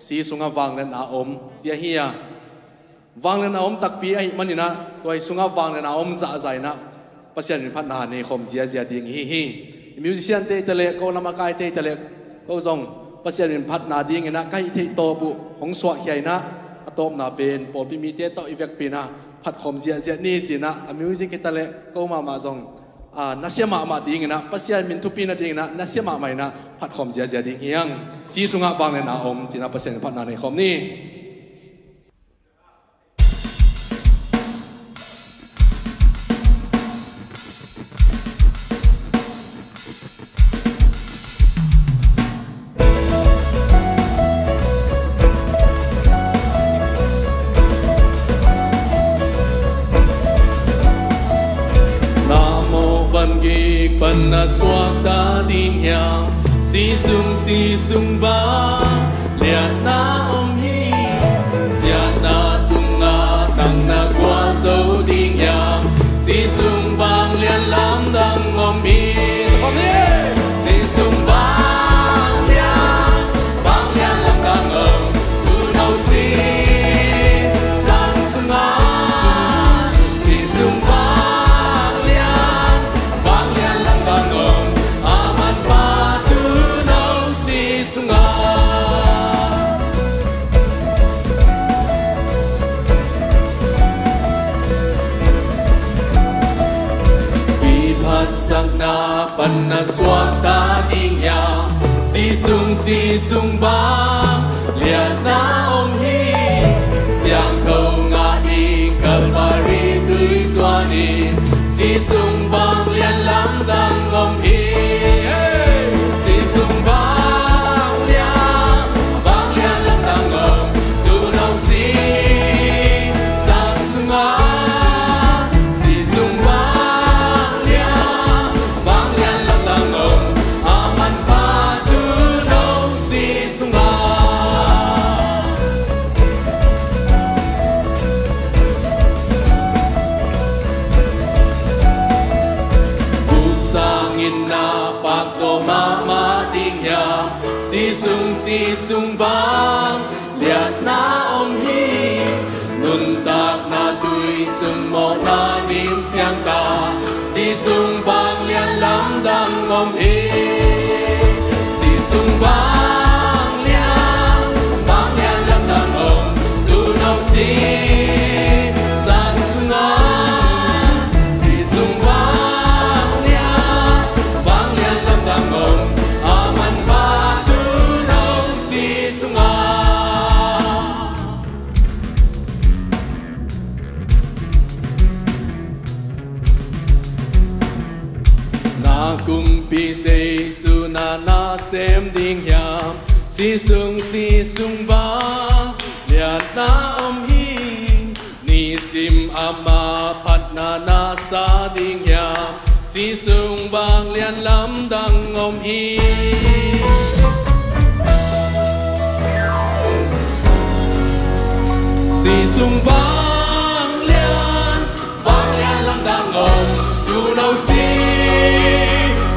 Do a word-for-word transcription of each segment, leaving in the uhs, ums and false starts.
Si sungah vangliatna om, ci ahi a. Vangliatna om takpi ahih maninah, tua hi sungah vangliatna om zahzah inah, Pasian min phatna nei khawm ziazia ding hi hi. I musician te i taleh, ko lam a kai te i taleh, ko zong Pasian min phatna dinginah ka hih theih tawp uh hong suahkhia inah, a tawpna pen pawlpi mite tawh i vekpi inah phatkhawm ziahziah ni cinah, a music hi taleh ko mahmah zong, a, nasia mahmah dinginah, Pasian min thupi nadinginah nasia mahmah inah phatkhawm ziazia ding hi hang. Si sungah vangliatna om cinah Pasian min phatna nei khawm ni. Na mawh van kik pan na suakta ding hiam? Si sung, si sung bang liatna om hi. Siatna tungah nang na guah zo ding hiam? Si sung vanglian lamdang om hi. Si sung vanglian, vanglian lamdang om. Tuuno si sang sungah, si sung vanglian, vanglian lamdang om. A manpha tuuno si sungah. Kiphatsakna pan na suakta ding hiam? Si sung, si sung bang liatna om hi. Siangtho ngah ding Kalvari tui zuan in. Si sung vanglian lamdang om hi. Si sung vanglian, vanglian lamdang om. Tuuno si sang sungah, si sung vanglian, vanglian lamdang om. A manpha tuuno si sungah. Kuk sangin na pak zaw mahmah ding hiam? Si sung, si sung vangliatna om hi. Nuntakna tui sung mawhna nin siangtha. Si sung vanglian lamdang om hi. Si sung vanglian, vanglian lamdang om. Tuuno si sang sungah. Si sung vanglian, vanglian lamdang om. A manpha tuuno si sungah. Na kumpi Jesu na na sem ding hiam? Si sung, si sung vangliatna om hi. Nisim ama phatna na sa ding hiam? Si sung vanglian lamdang om hi. Si sung vanglian, vanglian lamdang om. Tuuno si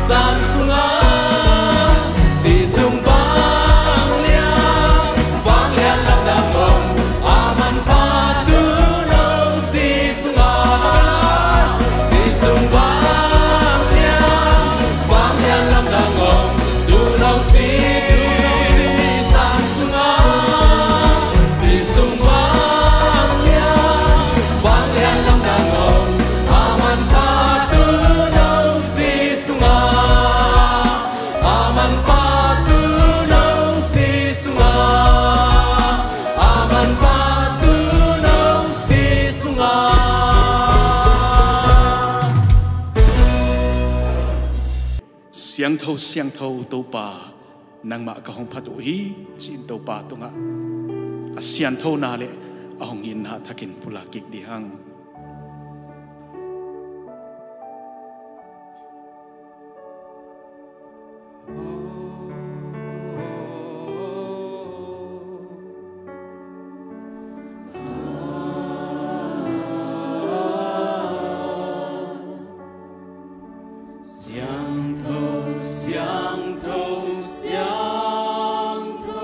sang sungah. Si sung vanglian, vanglian lamdang om. A manpha tuuno si sungah. Si sung vanglian, vanglian lamdang om. Tuuno si sang sungah. Si sung vanglian, vanglian lamdang om. A manpha tuuno si sungah. A manpha tuuno si sungah. A manpha tuuno si sungah. Siangtho, siangtho Topa, nangmah ka hong phat uh hi, ci-in Topa tungah a sianthona le a hong itna thakin pulak kik ding hang. Siangtho, siangtho, siangtho,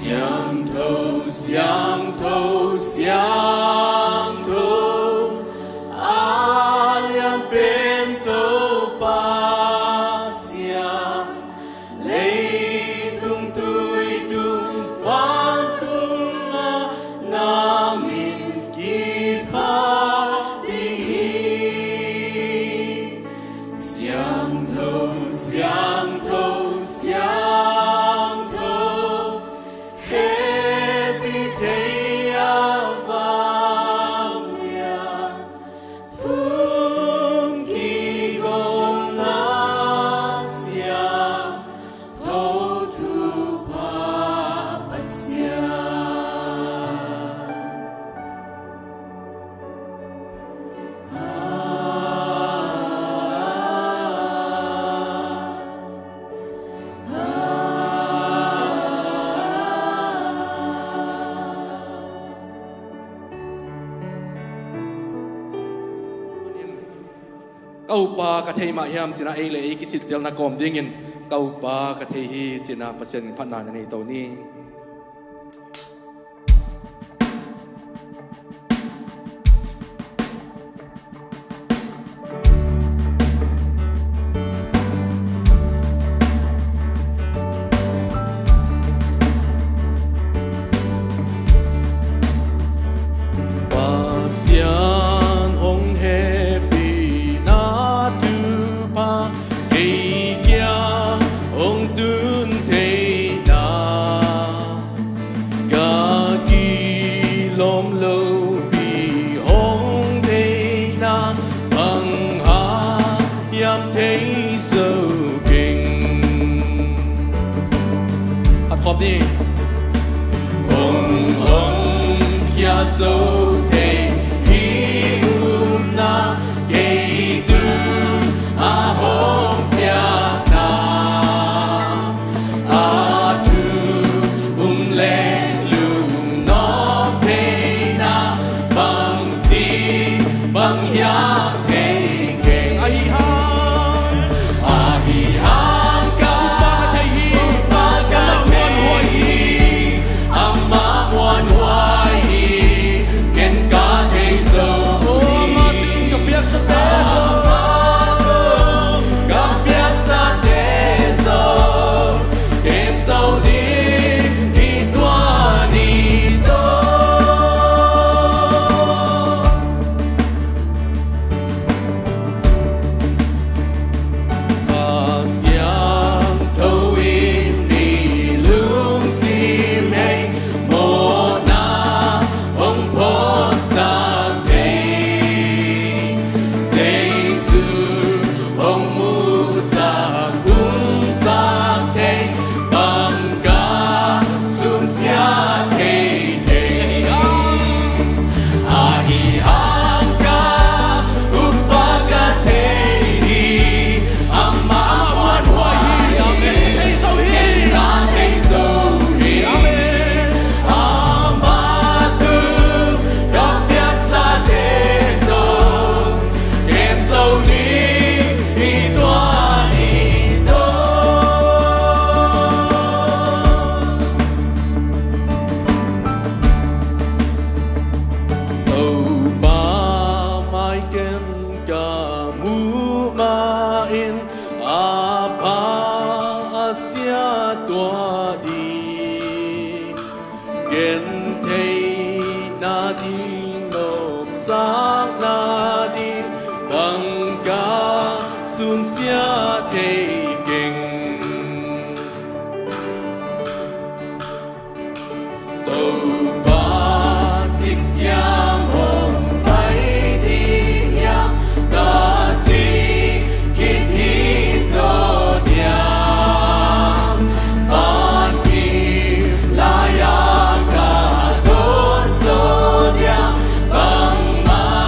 Siangtho, siangtho, siangtho, a lian pen Topa Pasian, leitung tuitung vantung ah na min kiphat ding hi. Siangtho, siangtho, siangtho, hehpih thei a vanglian, thum kigawmna siangtho thupha Pasian. Ka upa ka thei mah hiam ci-in ah ei le ei kisittelna kawm dingin ka upa ka thei hi ci-in ah Pasian in phatna na nei to ni. Pasian hong hehpihna thupha kei kiang hong tun theihna, ka kilawm lopi hong theihna, bang hang hiam thei zo keng. Phat khawm ni. Hong, hong khia zo thei hi upna, kei tung ah hong piakna, a thu um leh lungnop theihna, bangci bang hiam thei keng. Ahi hang, ahi hang ka upa ka thei hi, ka upa ka thei hi. Amah muanhuai hi, ken ka thei zo hi. Amah tung ka piaksa tezo, amah tung ka piaksa tezo, kem zo ding hi tua ni tawh. A siangtho in mi lungsim hei, mawhna hong phawksak thei, Jesu hong muhsak, umsak thei, bang ka sunsia thei keng. Ahi hang ka upa ka thei hi, amah muanhuai hi, ken ka thei zo hi. Amah tung ka piaksa tezo, kem zo ding hi tua ni tawh. Topa mai ken ka muh ma-in, a pha a sia tuah ding, gentheihna ding, nopsakna ding, bang ka sunsia thei keng. Topa cik ciang hong pai ding hiam, ka si khit hi zaw diam, vankim lai-a ka dawn zaw diam, bangmah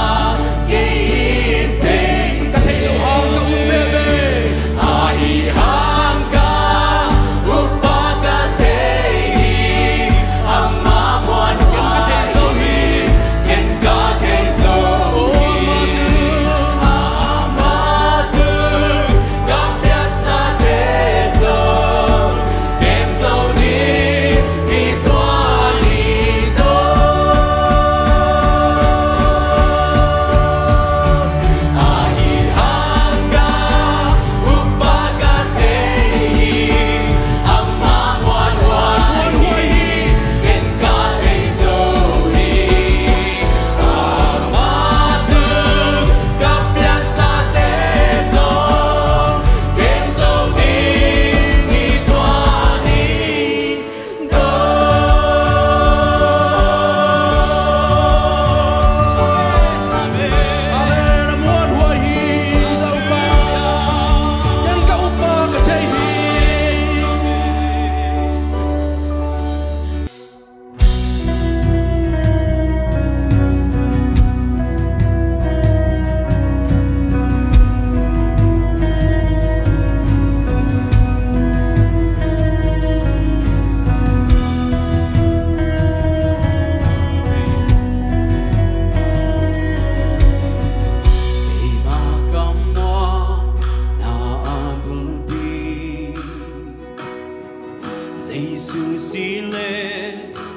le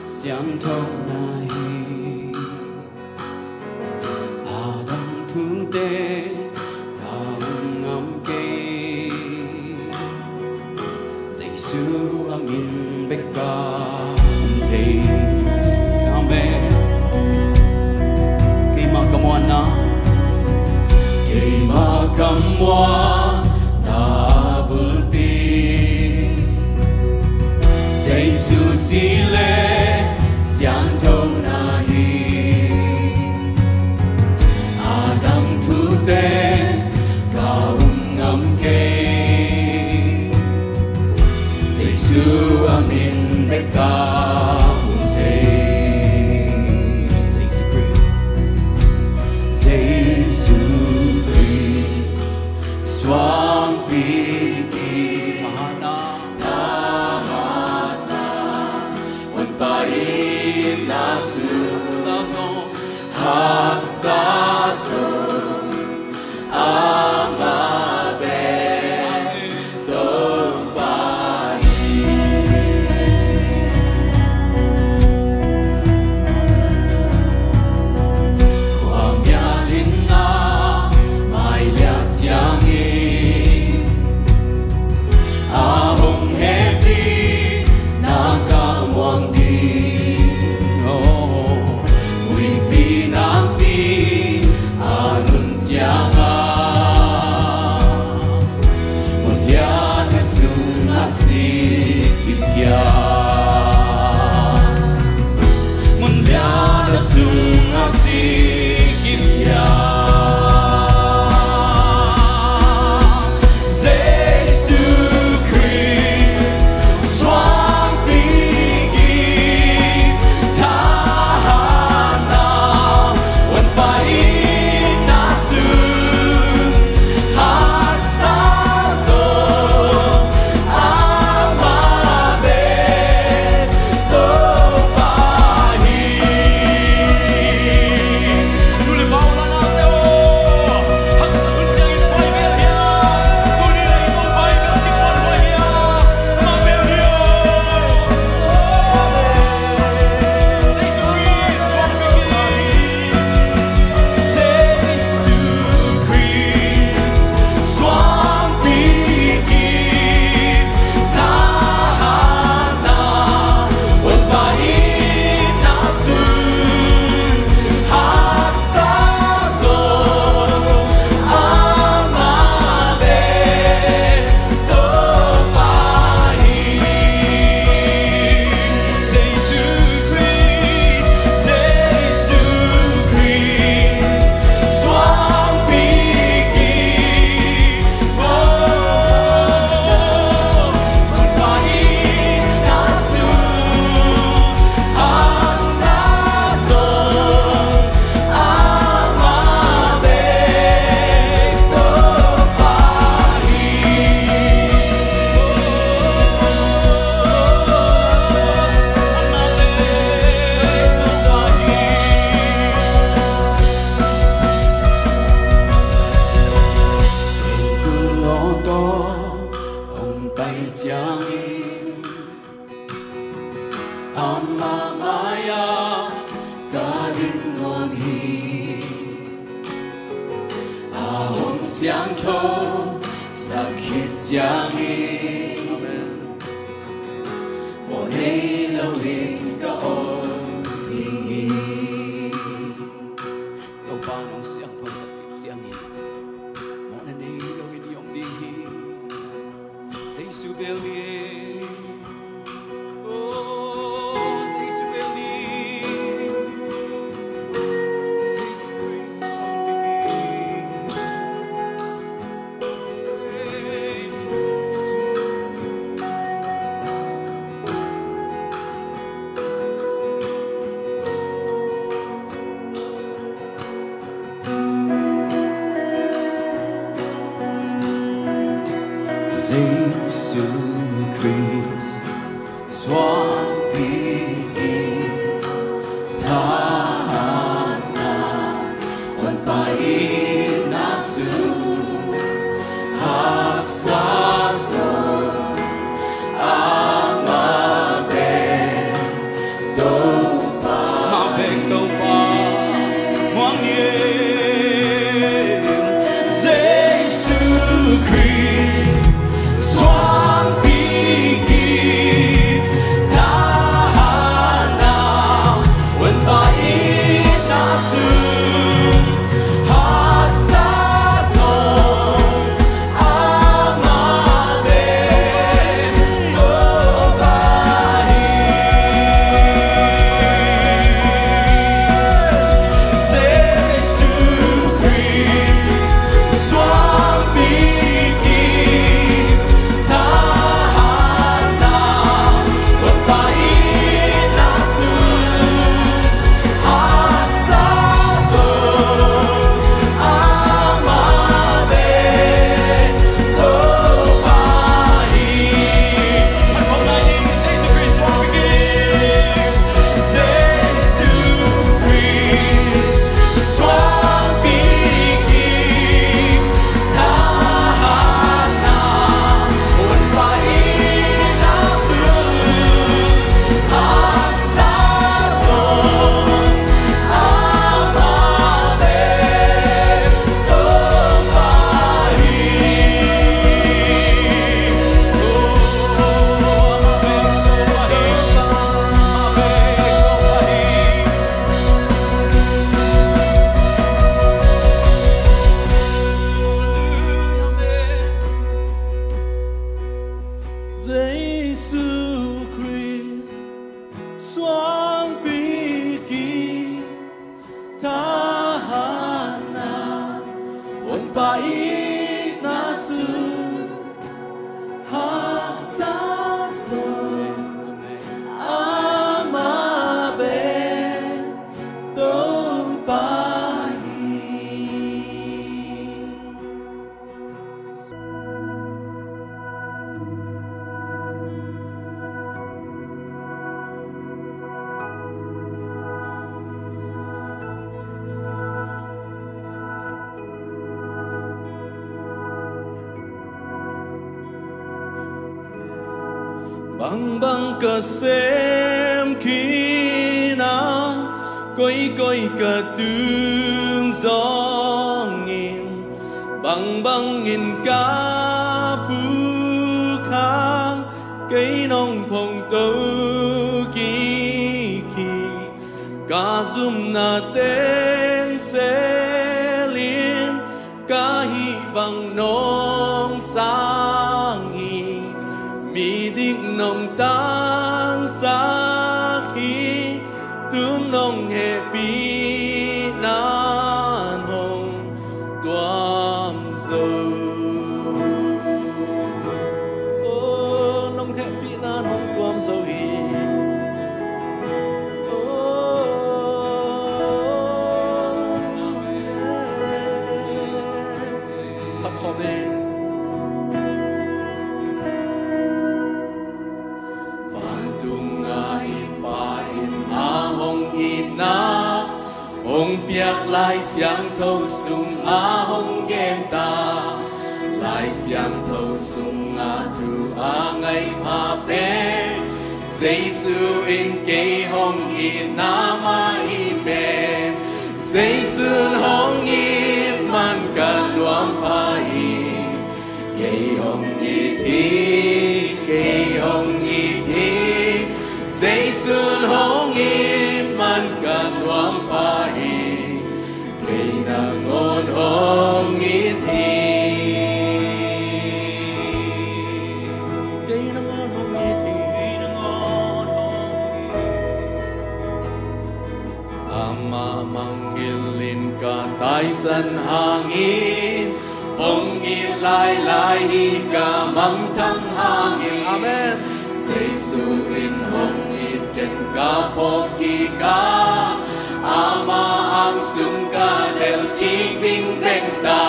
siangtho na hi. A dang thute ka um ngam kei. Jesu a min bek ka um thei. Amen. Keimah ka muanna, keimah ka muanna bulpi Jesu si le siangtho na hi. A dang thute ka um ngam kei. Jesu a min bek ka um thei. Jesu Khrist. Jesu Khrist suangpi kik. Thahatna, thahatna honpa itna sung, haksa zong, haksa zong, amah bek Topa hi. Khuamial inn ah mailiat ciangin a hong hehpihna ka muang ding. Huihpi nakpi a nung ciangah mun lian a sung a sik kik hiam? Mun lian a sung a sik kik hiam? Jesu Khrist suangpi kik. Thahatna honpa itna sung, haksa zong, amah bek Topa hi. Nu le pa, u le naute aw, haksat hun ciangin pai bel hiam? Tuni-in i Topa i bel kikuan huai hiam? Amah bek hiam? Amen. Jesu Khrist suangpi kik. Jesu Khrist suangpi kik. Thahatna honpa itna sung, haksa zong, amah bek Topa hi. Jesu Khrist, Jesu Khrist suangpi kik. Hong pai ciangin amah mai-ah ka ding nuam hi. A hong siangthosak khit ciangin, amen, mawh nei loin ka om ding hi. Topa nong siangthosak khit ciangin, mawhna nei loin i om ding hi. Jesu bel ni. Oh, Jesu bel ni. Jesu Khrist. Jesu Khrist suangpi kik. Thahatna honpa itna sung, haksa zong, amah bek Itna sung haksa zaw, amah bek Topa hi. Bangbang ka sem khin a, koikoi ka tung zongin, bangbangin ka puk hang, kei nong phongto kik hi. Ka zumna teng selin, ka hih bang nong sang hi. Mi dik nong tangsak hi. Tu nong hehpihna in hong tuam zo. Oh, nong hehpihna in hong tuam zo hi. Oh, phat khawm ni. Vantunga i Pa in a hong itna hong piak Lai Siangtho sungah hong gen ta. Lai Siangtho sungah thu a ngaihpha pen, Jesu in kei hong itna mah hi pen. Jesu in hong it man ka nuam pha hi. Kei hong it hi, kei hong it hi. Jesu in hong it man ka nuam pha hi. Kei nangawn hong it hi. Kei nangawn hong it hi. Amah mangngilh in ka taisan hangin, hong it lailai hi ka mangthang hangin. Amen. Jesu in hong it ken ka phawk kik a, amah ang sung ka delh kik vingveng ta.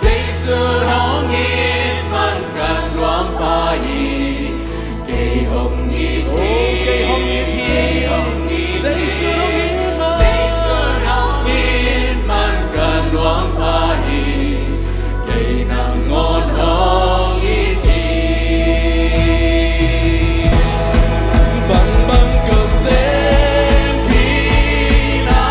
Jesu in hong it man ka nuam pha hi. Kei hong it hi. Oh, kei hong it hi. Kei hong it hi. Jesu in hong it man. Jesu in hong it man ka nuam pha hi. Kei nangawn hong it hi. Bangbang ka sem khin a,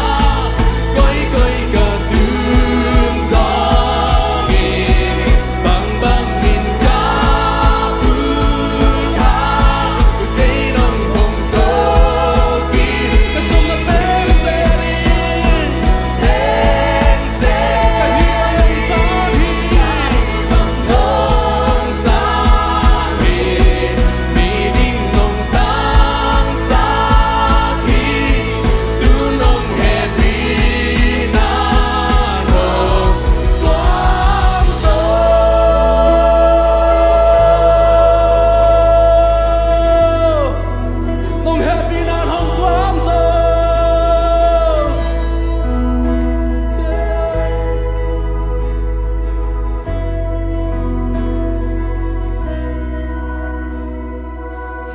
koikoi ka tung zongin, bangbangin ka puk hang, kei nong phongto kik hi. Ka zumna teng selin, teng selin, ka hih bang nong sang hi. Ka hih bang nong sang hi. Mi dik nong tangsak hi. Tu nong hehpihna in hong tuam zo. Nong hehpihna in hong tuam zo.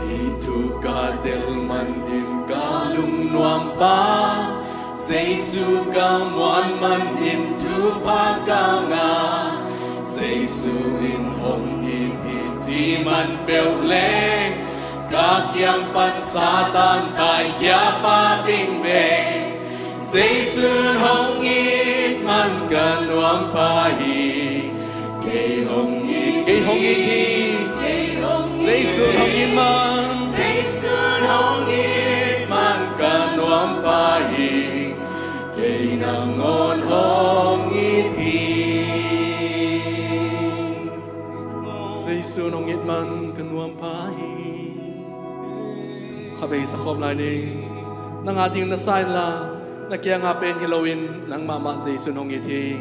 Hih thu ka delh manin ka lungnuam pha. Jesu ka muan manin thupha ka ngah. Jesu in hong it hi ci man peuh leh, ka kiang pan Satan taikhia pah vingveng. Jesu in hong it man ka nuam pha hi. Kei hong it hi. Kei hong it hi. Kei hong it hi. Jesu in hong it man. Jesu in hong it man ka nuam pha hi. Kei nangawn hong it hi. Jesu in hong it man ka nuam pha hi. Khatvei sa khawm lai ni. Nang a ding na sa inla, na kiangah pen hi loin nangmah mah Jesu in hong it hi.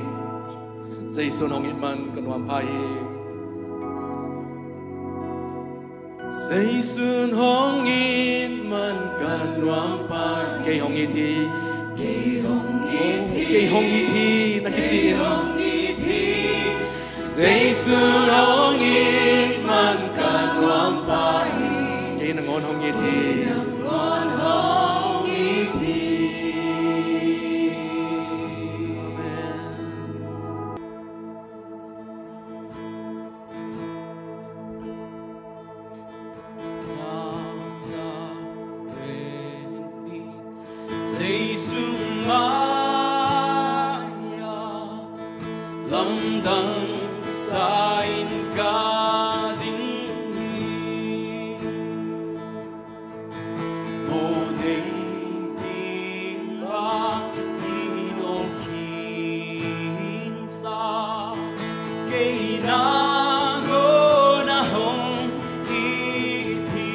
Jesu'n hong it man ka nuam pha hi. Jesu'n hong it man ka nuam pha hi. Kei hong it hi. Kei hong it hi. Kei hong it hi. Na kici in. Kei hong it hi. Jesu'n hong it man ka nuam pha hi. Kei nangawn hong it hi. Kei nangawn hong it hi. Amen. Jesu mai-ah lamdang sa-in ka ding hi. Mawhnei ding bang in aw khinsa, kei nangawn ah hong it hi.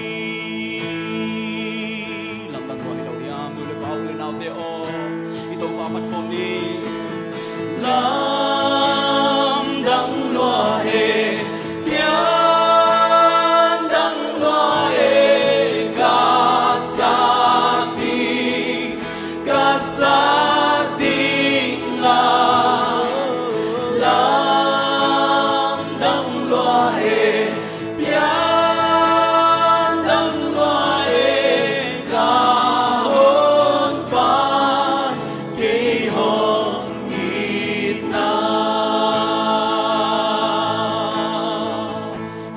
Lamdang lua hi lo hiam, nu le pa, u le naute aw, i Topa phat khawm ni. Lamdang lua e, piandang lua e, ka sak ding, ka sak ding a. Lamdang lua e, piandang lua e, ka honpa, kei hong itna.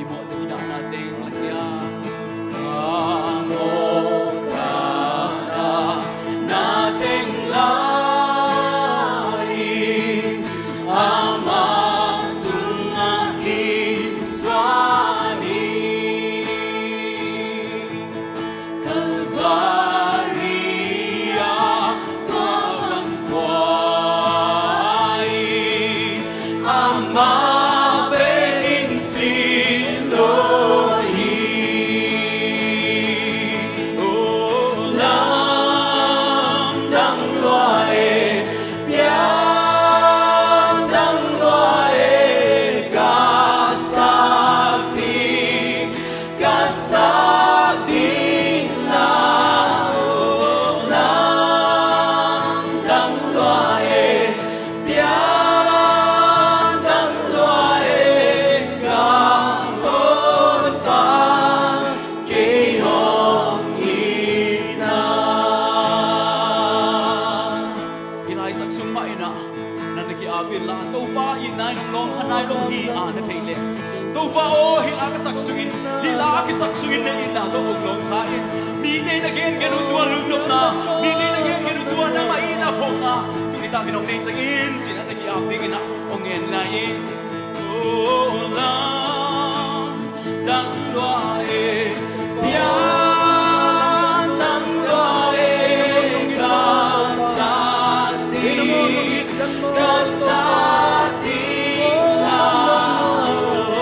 I mawh ding na teng la hia. A mawh ka na teng la hi. Amah tungah kisuan hi. Kalvari ah tua van pua hi. Amah pen in sin lo hi. O lamdang lua e, piandang lua e, ka sak ding, ka sak ding la. O lamdang lua e, piandang lua e, ka honpa, kei hong itna. Hih laisak sung mah in ah na na ki-ap in la, Topa itna in hong lawngkha nai lo hi a na theih leh, Topa aw, hih la ka sak sung in, hih la a kisak sung in na itna tawh hong lawngkha in. Mite na gengen uh tua lungnopna, mite na gengen uh tua na mah itna phawkna tu nitak in hong neisak in, ci-in na na ki-ap dingin ah hong ngen lai hi. O lamdang lua e, piandang lua e, ka sak ding, ka sak ding la.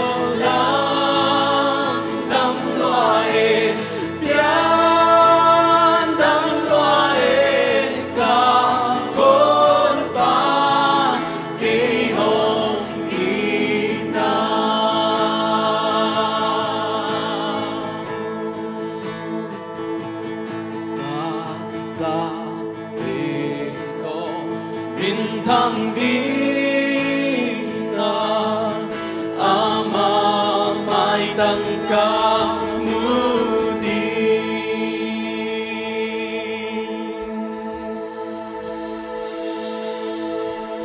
O lamdang lua e, piandang lua e, ka honpa, kei hong itna. Taksa in hong minthang ding a, amah maitang ka mu ding.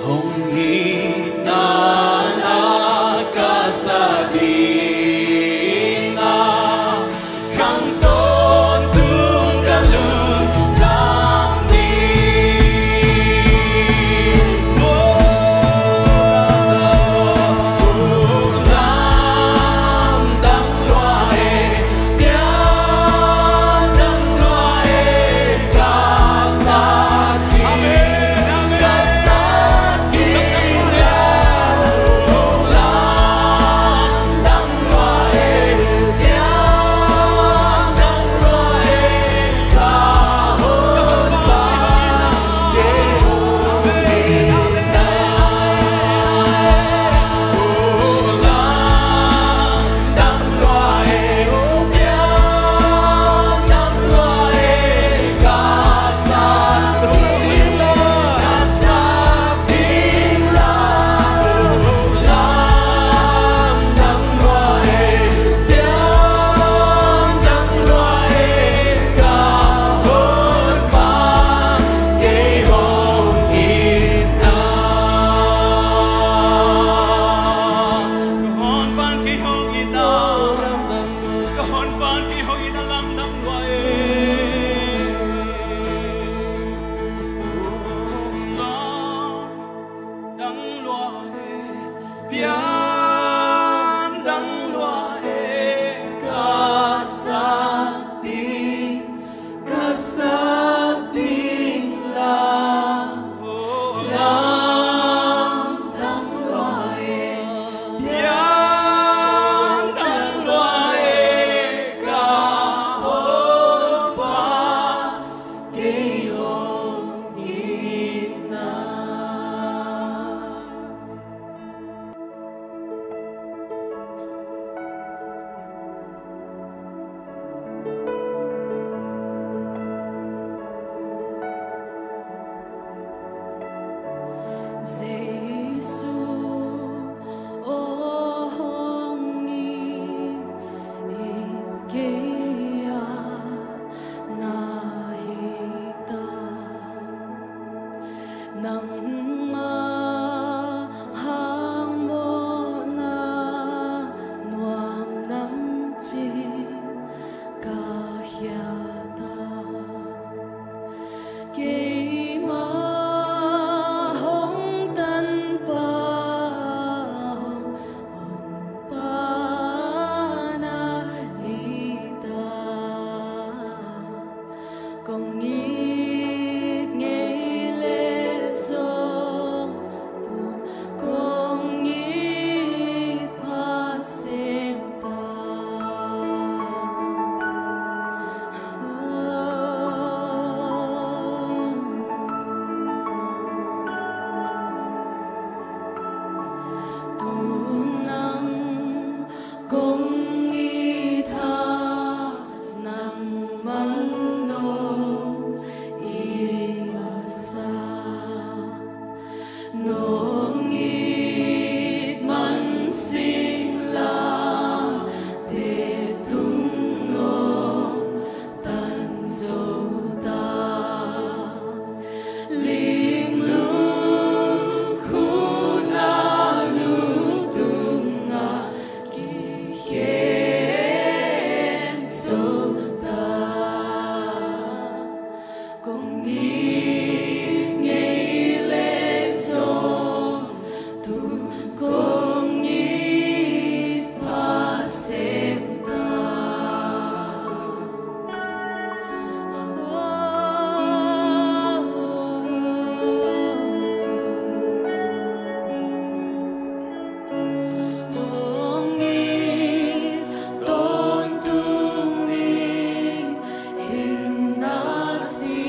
Hong itna na ka sa ding a, khang tawntung ka lungtang ding. Oh. Kong it ngei leh zong, tu kong it pha sem ta. Tu nang kong it a, nangmah nong it masa. Nong it man sing la, te tung nong tan zo ta. Linglung khun a lutung a kikhen zo ta. Kong it ngei leh zong, tu kong it pha sem ta. Kong it tawntung ding in na si.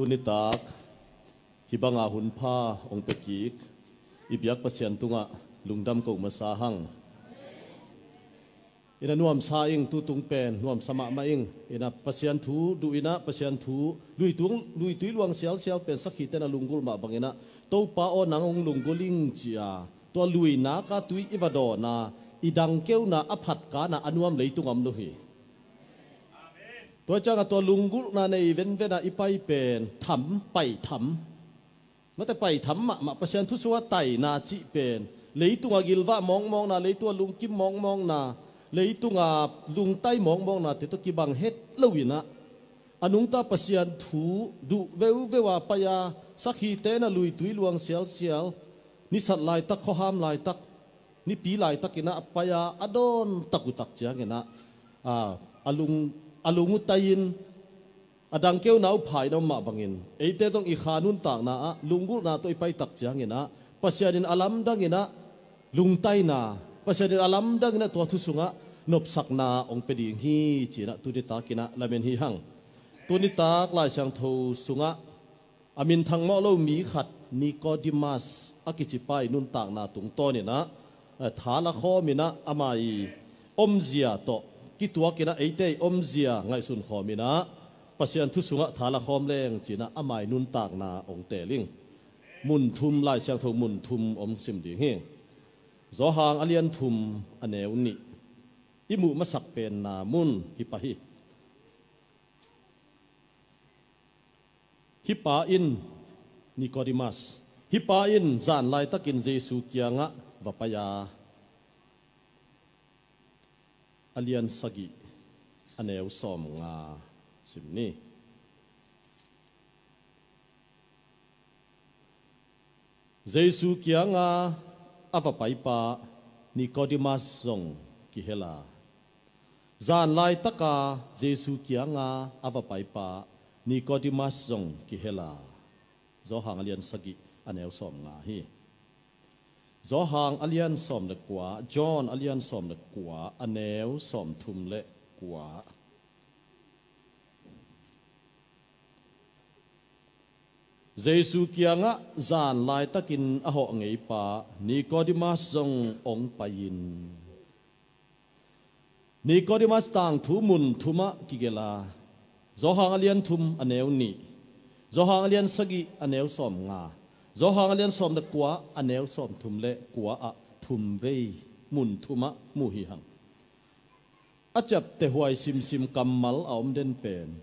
Tunitak hih banga hun pha hong pia kik i biak Pasian tungah lungdam ko masa hang. Ina nuamsa ing, tutung pen nuamsa mahmah ing. Ina Pasian thu duh ina Pasian thu luitung luitui luang sialsial pen sakhite na lunggulh mah bangina Topa aw nang hong lunggulh ing cia tua luinaka tui i va dawna i dangkeuna a phatkana a nuam leitung om lo hi. Tua cianga tua lunggulhna nei venvena i pai pen tham, pai tham. Mate pai tham mahmah Pasian thu sua taina cih pen leitunga gilvah mawngmawngna, leitunga lungkim mawngmawngna, leitunga lungtai mawngmawngna te tawh kibang het loinah a nungta Pasian thu duh veuveu a pai-a sakhite na luitui luang sialsial, nisat laitak, khuaham laitak, nipi laitakinah a pai-a a dawntak utak cianginah a, a lung a lung utai-in a dangkeuna uh phaina om mah bangin eite tawng i kha nuntakna ah lunggulhna tawh i paitak cianginah Pasian in a lamdanginah lungtaina, Pasian in a lamdanginah tua thu sungah nopsakna hong pia ding hi cinah tunitakinah lamen hi hang. Tunitak Lai Siangtho sungah a minthang mawh lo mi khat Nicodemus a kicipa i nuntakna tungtawninah, eh, thala khawminah ama i omzia tawh kituakinah eite i omzia ngaihsun khawminah Pasian thu sungah thala khawm leng cinah ama i nuntakna hong teling. Mun thum, Lai Siangtho mun thum hong sim ding hi. Zawhang a lian thum a neu nih. I muh masak penna mun hi pah hi. Hih pa in, Nicodemus, hih pa in zan laitakin Jesu kiangah va pai-a, a lian sagih a neu sawmnga sim ni. Jesu kianga a va paipa Nicodemus zong kihela. Zan laitaka Jesu kianga a va paipa Nicodemus zong kihela. Zawhang a lian sagih a neu sawmnga hi. Zawhang a lian sawm le kua, John a lian sawm le kua, a neu sawmthum le kua. Jesu kiangah zan laitakin a hawh ngeipa Nicodemus zong hong pai-in. Nicodemus tangthu mun thumah kigela. Zawhang a lian thum a neu nih. Zawhang a lian sagih a neu sawmnga. Zawhang a lian sawm le kua a neu sawmthum le kua ah thum vei mun thumah mu hi hang. A ciapteh huai simsim kammal a om den pen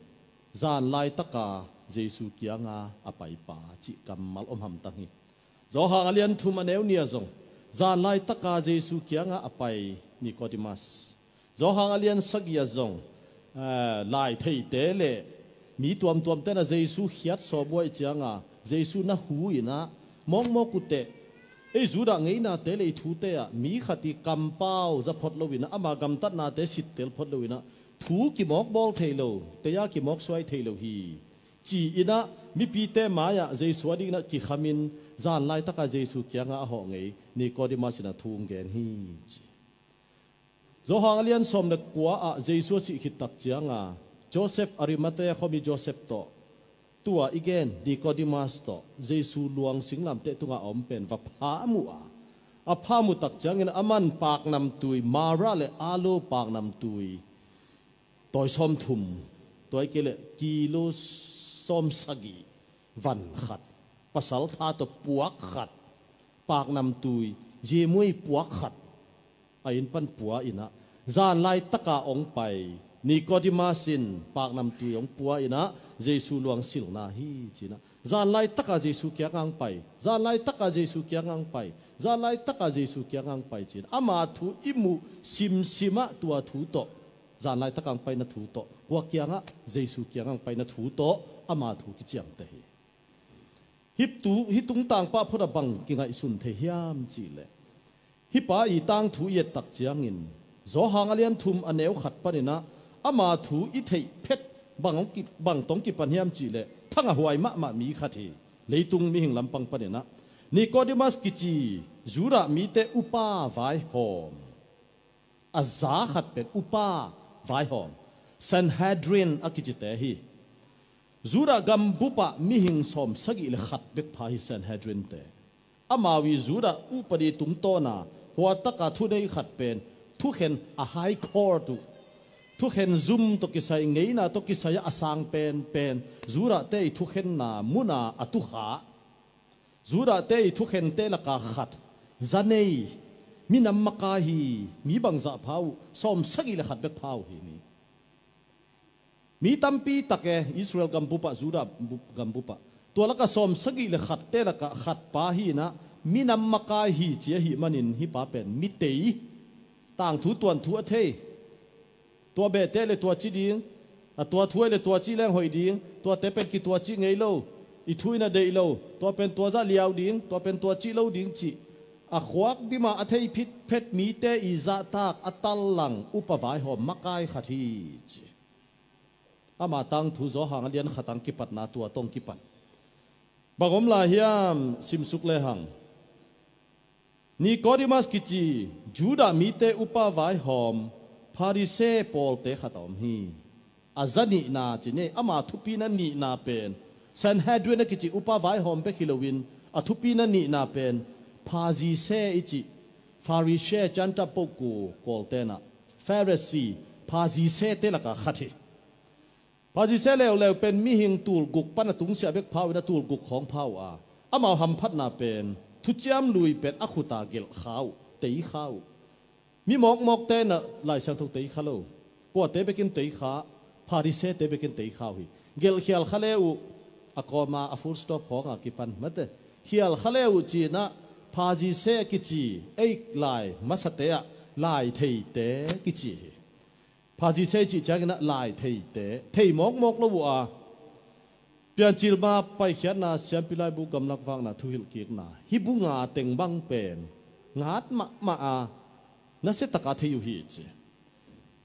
zan laitaka Jesu kianga a paipa cih kammal om hamtang hi. Zawhang a lian thum a neu nih ah zong zan laitaka Jesu kianga a pai Nicodemus. Zawhang a lian sagih ah zong, eh, lai theite le mi tuamtuamte na Jesu khiat sawm uh ahih cianga Jesu na hu inah mawkmawk uh teh, ei Judah ngeinate le i thute ah mi khat i kampau za phot loinah ama gamtatnate sittel phot loinah thu kimawk bawl thei lo, tei-a kimawk suai thei lo hi ci-inah mipite mai-ah Jesu a dinginah kikhamin zan laitaka Jesu kianga a hawh ngei Nicodemus in a thu hong gen hi ci. Zawhang a lian sawm le kua ah Jesu a sih khit tak cianga Joseph Arimathea khuami Joseph tawh, tua i gen Nicodemus tawh Jesu luang singlamteh tungah a om pen va pha mu a, a pha mu tak ciangin aman paknamtui, mara le alo paknamtui tawi sawmthum, tua i kei le kilo sawmsagih van khat, pasal tha tawh puak khat, paknamtui, yemuei puak khat, a inn pan pua inah, zan laitaka hong pai Nicodemus in paknamtui hong pua inah Jesu luang silna hi cinah, zan laitaka Jesu kianga hong pai, zan laitaka Jesu kianga hong pai, zan laitaka Jesu kianga hong pai cinah, ama thu i muh simsimah tua thu tawh, zan laitaka hong paina thu tawh, kua kiangah, Jesu kianga hong paina thu tawh ama thu kiciamteh hi. Hih tu, hih tungtang pah phot a bang kingaihsun thei hiam cihleh, hih pa i tangthu i et tak ciangin Zawhang a lian thum a neu khat paninah ama thu i theih phet bang hong ki, bang tawh hong kipan hiam cihleh, thangah huai mahmah mi khat hi. Leitung mihing lampang paninah Nicodemus kici Judah mite upa vaihawm, a za khat pen upa vaihawm, Sanhedrin a kicite hi. Judah gambup ah mihing sawm sagih le khat bek pha hi Sanhedrin te. Amau i Judah upadi tungtawna huataka thunei khat pen thukhen a high court uh, thukhen zum tawh kisai, ngeina tawh kisai a sang penpen, Judah te i thukhenna muna a tukha, Judah te i thukhente laka khat, zanei, minam makai hi, mi bangzah pha uh, sawm sagih le khat bek pha uh hi ni. Mi tampi tak e, Israel gambup ah, Judah bu-, gambup ah. Tua laka sawm sagih le khatte laka khat pa hi inah, minam makai hi ci ahih manin hih pa pen mi tei, tangthu tuanthu a thei. Tua behte le tua ci ding, a tua thuai le tua ci leng hoih ding, tuate pen kituaci ngei lo, i thu in a deih lo, tua pen tua zah liau ding, tua pen tua ci lo ding cih. A khuak dima a thei phitphet mite i zahtak a tallang upa vaihawm makai khat hi ci. Ama tangthu Zawhang a lian khatang kipatna tua tong kipan. Bang om lai hiam simsuk lehang. Nicodemus kici, Judah mite upa vaihawm, Pharisee pawlte khat a om hi. A za nihna ci ni, ama thupina nihna pen, Sanhedrin a kici upa vaihawm bek hi loin, a thupina nihna pen, Pharisee i ci, Pharisee, Gentile poku kawltenah, Pharisee, Pharisee te laka khat hi. Pharisee leuleu pen mihing tulguk pan a tungsiah bek pha uh in a tulguk khawng pha uh a, amau hamphatna pen thuciam lui pen a khuta gelh kha uh, tei kha uh. Mi mawkmawkte in a Lai Siangtho tei kha lo. Kuate bekin tei kha, Pharisee te bekin tei kha uh hi. Gelh khial kha le uh, a kawma a full stop khawng a kipan mate. Khial kha le uh ci-in a Pharisee a kici, ei lai masate ah lai theite kici hi. Pharisee cih ciangin a lai theite, thei mawkmawk lo uh a, Piancil ma paikhiatna, siampi laibu gamlak vakna, thuhilhkikna, hih bu nga teng bang pen ngat mahmah a, nasiataka thei uh hi ci.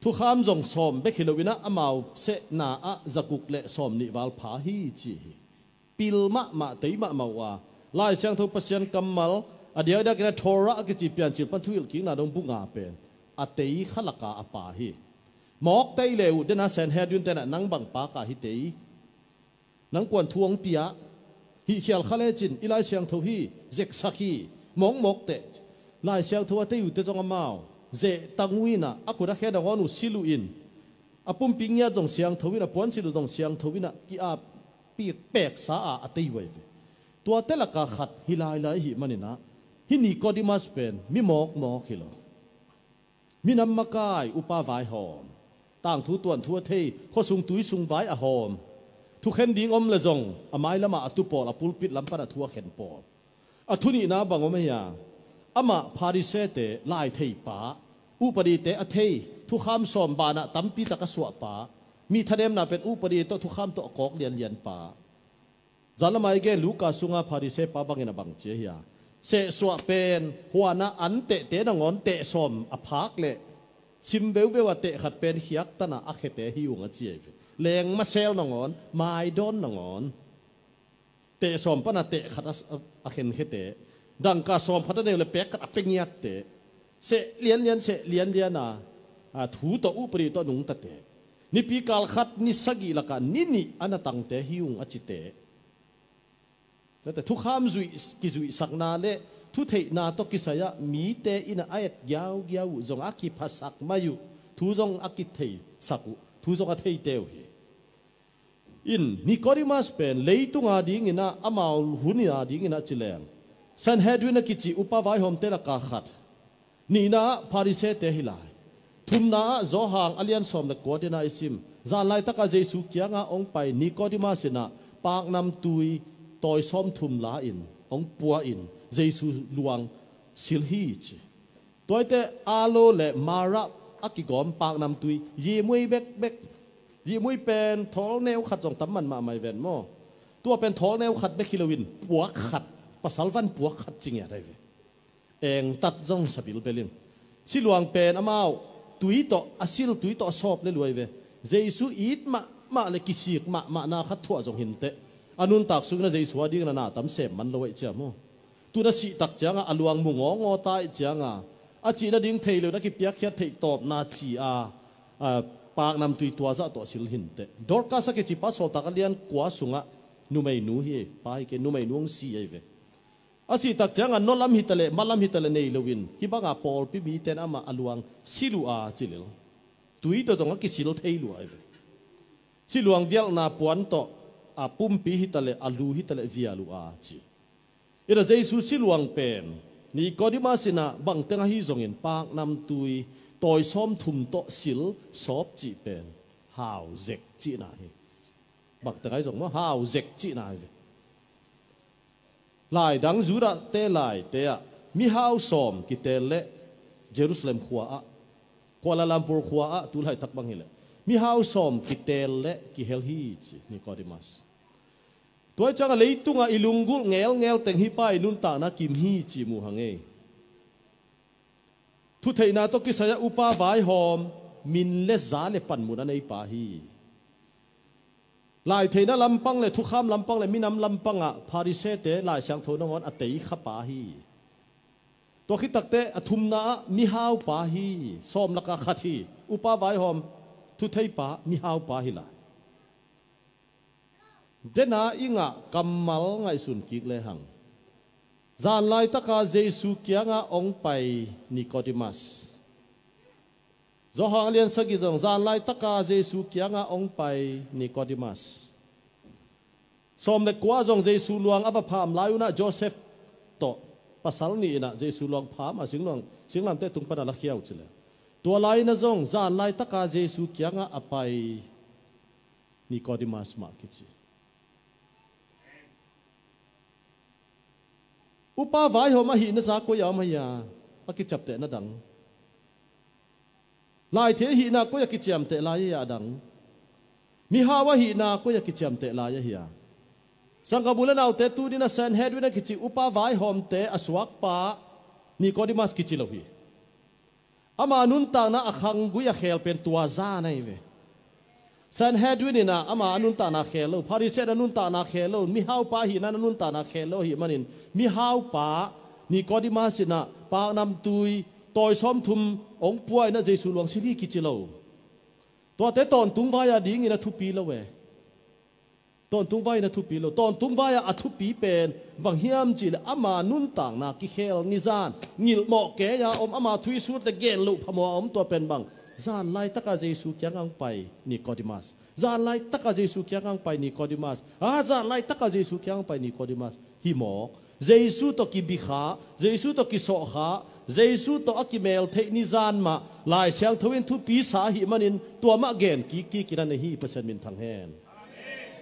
Thukham zong sawm bek hi loin a, amau sehna ah zaguk le sawm nih val pha hi ci hi. Pil mahmah, tei mahmah uh a, Lai Siangtho Pasian kammal, a diakdiakin a Torah a kici Piancil pan thuhilhkikna dong bu nga pen a tei kha laka a pa hi. Mawk tei le uh dena Sanhedrin tenah nang bang pa ka hi tei. Nang kuan thu hong pia, hih khial kha lecin i Lai Siangtho hi, zeksak hi, mawkmawk teh. Lai Siangtho a tei uhte zong amau zehtang uh inah, a khut a khe nangawn uh sil uh in, a pumpi ngiat zong siangtho inah, puansilh uh zong siangtho inah, ki-ap pikpeksa a a tei uh ahi ve. Tuate laka khat hi lailai ahih maninah, hih Nicodemus pen mi mawkmawk hi lo. Minam makai, upa vaihawm, tangthu tuanthu a thei, khuasung tuisung vai a hawm, thukhen ding om le zong a mailamah a tu pawl, a pulpit lam panah thu a khen pawl. A thunihna bang om ahi a, amah Pharisee te lai thei pa, upadite a thei, thukham sawm banah tampi tak a suah pa, mi thanemna pen upadi tawh thukham tawh a kawk lianlian pa. Zan lamah i gen Luka sunga Pharisee pa bangin a bang ci ahi a, sehsuah pen huanah an tehte nangawn teh sawm a phak leh sim veuveu a teh khat pen khiaktana a khete hi ung a ci ahi ve. Leng masel nangawn, maidawn nangawn, teh sawm pana teh khat a, a, a khenkhete, dangka sawm khat a neu le pek khat a pengiatte, seh lianlian, seh lianlian a, a, thu tawh upadi tawh nungtate, nipi kal khat ni sagih lakah ni nih a na tangte hi ung a cite. Tate thukham zuih, kizuihsakna le thutheihna tawh kisai-ah mite in a et giaugiau uh zong a kiphasak mai uh, thu zong a kitheisak uh, thu zong a theite uh hi. In Nicodemus pen leitung adingin ah, amau hun in adingin ah ci leng, Sanhedrin a kici upa vaihawmte laka khat. Nihna ah Pharisee-te hi lai. Thumna ah Johan a lian sawm le kua dena i sim. Zan laitakah Jesu kiangah hong pai Nicodemus in ah paknamtui tawi sawmthum la-in hong pua-in Jesu luang sil hi ci. Tuaite alo le mara a kigawm paknamtui, yimui bekbek. Yimui pen thawl neu khat zong tam man mahmah hi ven maw. Tua pen thawl neu khat bek hi loin puak khat, pasal van puak khat ci ngiat ahi ve. Engtat zong sabilbel in. Siluang pen amau tui tawh a sil, tui tawh a sawp le luai ve. Jesu it mahmah le kisik mahmahna khat thuah zong hinteh. A nuntak sungin a Jesu adingin a na tam sem man lo aih cia maw. Tun a sihtak ciangah a luang mu ngawngawta aih ciangah a cih nading thei lo na kipiakkhiat theih tawpna ci a, a, Paknamtui tuazah tawh sil hinteh. Dorcas a kici pa Sawltak a lian kua sungah numeinu hi, pa hi kei, numeinu hong si ahi ve. A sih tak ciangah nua lam hitaleh ma lam hitaleh nei loin hih bangah pawlpi mite in amah a luang silh uh a ci lel. Tui tawh zong a kisil thei lua ahi ve. Siluang vialhna puan tawh a pumpi hitaleh a lu hitaleh vial uh a ci. Inah Jesu siluang pen Nicodemus inah bangteng ahi zongin paknamtui tawi sawmthum tawh sil sawp cih pen hau zek cihna hi. Bangteng ahi zong maw, hau zek cihna hi. Laidang Judah te laite ah mihau sawm kitel leh Jerusalem khua ah, Kuala Lumpur khua ah tu laitak bang hileh mihau sawm kitel leh kihel hi ci Nicodemus. Tua hi ciangah leitungah i lunggulh ngelngel teng hih pa i nuntakna kim hi ci mu hang ei. Thutheihna tawh kisai-ah upa vaihawm min le za le panmun a neipa hi. Laitheihna lampang le thukham lampang le minam lampangah Pharisee-te Lai Siangtho nangawn a tei khapa hi. Tua khit takteh a thumna ah mihaupa hi. Sawm lakah khat hi. Upa vaihawm thutheipa mihaupa hi lai. Dena i ngah kammal ngaihsun kik lehang, zan laitaka Jesu kiangah hong pai Nicodemus. Johan a lian sagih zong zan laitaka Jesu kiangah hong pai Nicodemus. Sawm le kua zong Jesu luang a va pham lai unah Joseph tawh pasal nih inah Jesu luang pham a singlamteh tung pana lakhia uh ci le. Tua lai inah zong zan laitaka Jesu kiangah a pai Nicodemus mah kici. Upa vaihawm ahihna za koi a om ahi a, a kiciaptehna dang. Laithei ahihna koi a kiciamteh lai ahi a dang. Mihau ahihna koi a kiciamteh lai ahi a. Sanggam u le naute, tuni-in a Sanhedrin a kici upa vaihawmte a suakpa Nicodemus kici lo hi. Ama nuntakna a khanggui a khel pen tua zan ahi ve. Sanhedrin inah ama a nuntakna khel lo, Pharisee-te a nuntakna khel lo, mihaupa ahihna a nuntakna khel lo ahih manin mihaupa Nicodemus inah paknamtui tawi sawmthum hong pua inah Jesu luang sil hi kici lo. Tuate tawntung vai-a dingin a thupi lo e. Tawntung vai-in a thupi lo. Tawntung vai-a a thupi pen bang hiam cihleh ama nuntakna kikhel ni zan, ngilhmawh kei-a om, ama thu i sut le gen loh phamawh a om, tua pen bang? Zan laitaka Jesu kiangah hong pai Nicodemus. Zan laitaka Jesu kiangah hong pai Nicodemus. A zan laitaka Jesu kiangah hong pai Nicodemus. Hi mawk. Jesu tawh kibikha, Jesu tawh kisawhkha, Jesu tawh a kimeltheih ni zan mah Lai Siangtho in thupi sa ahih manin tua mah gen kik kik inah nei hi. Pasian minthang hen.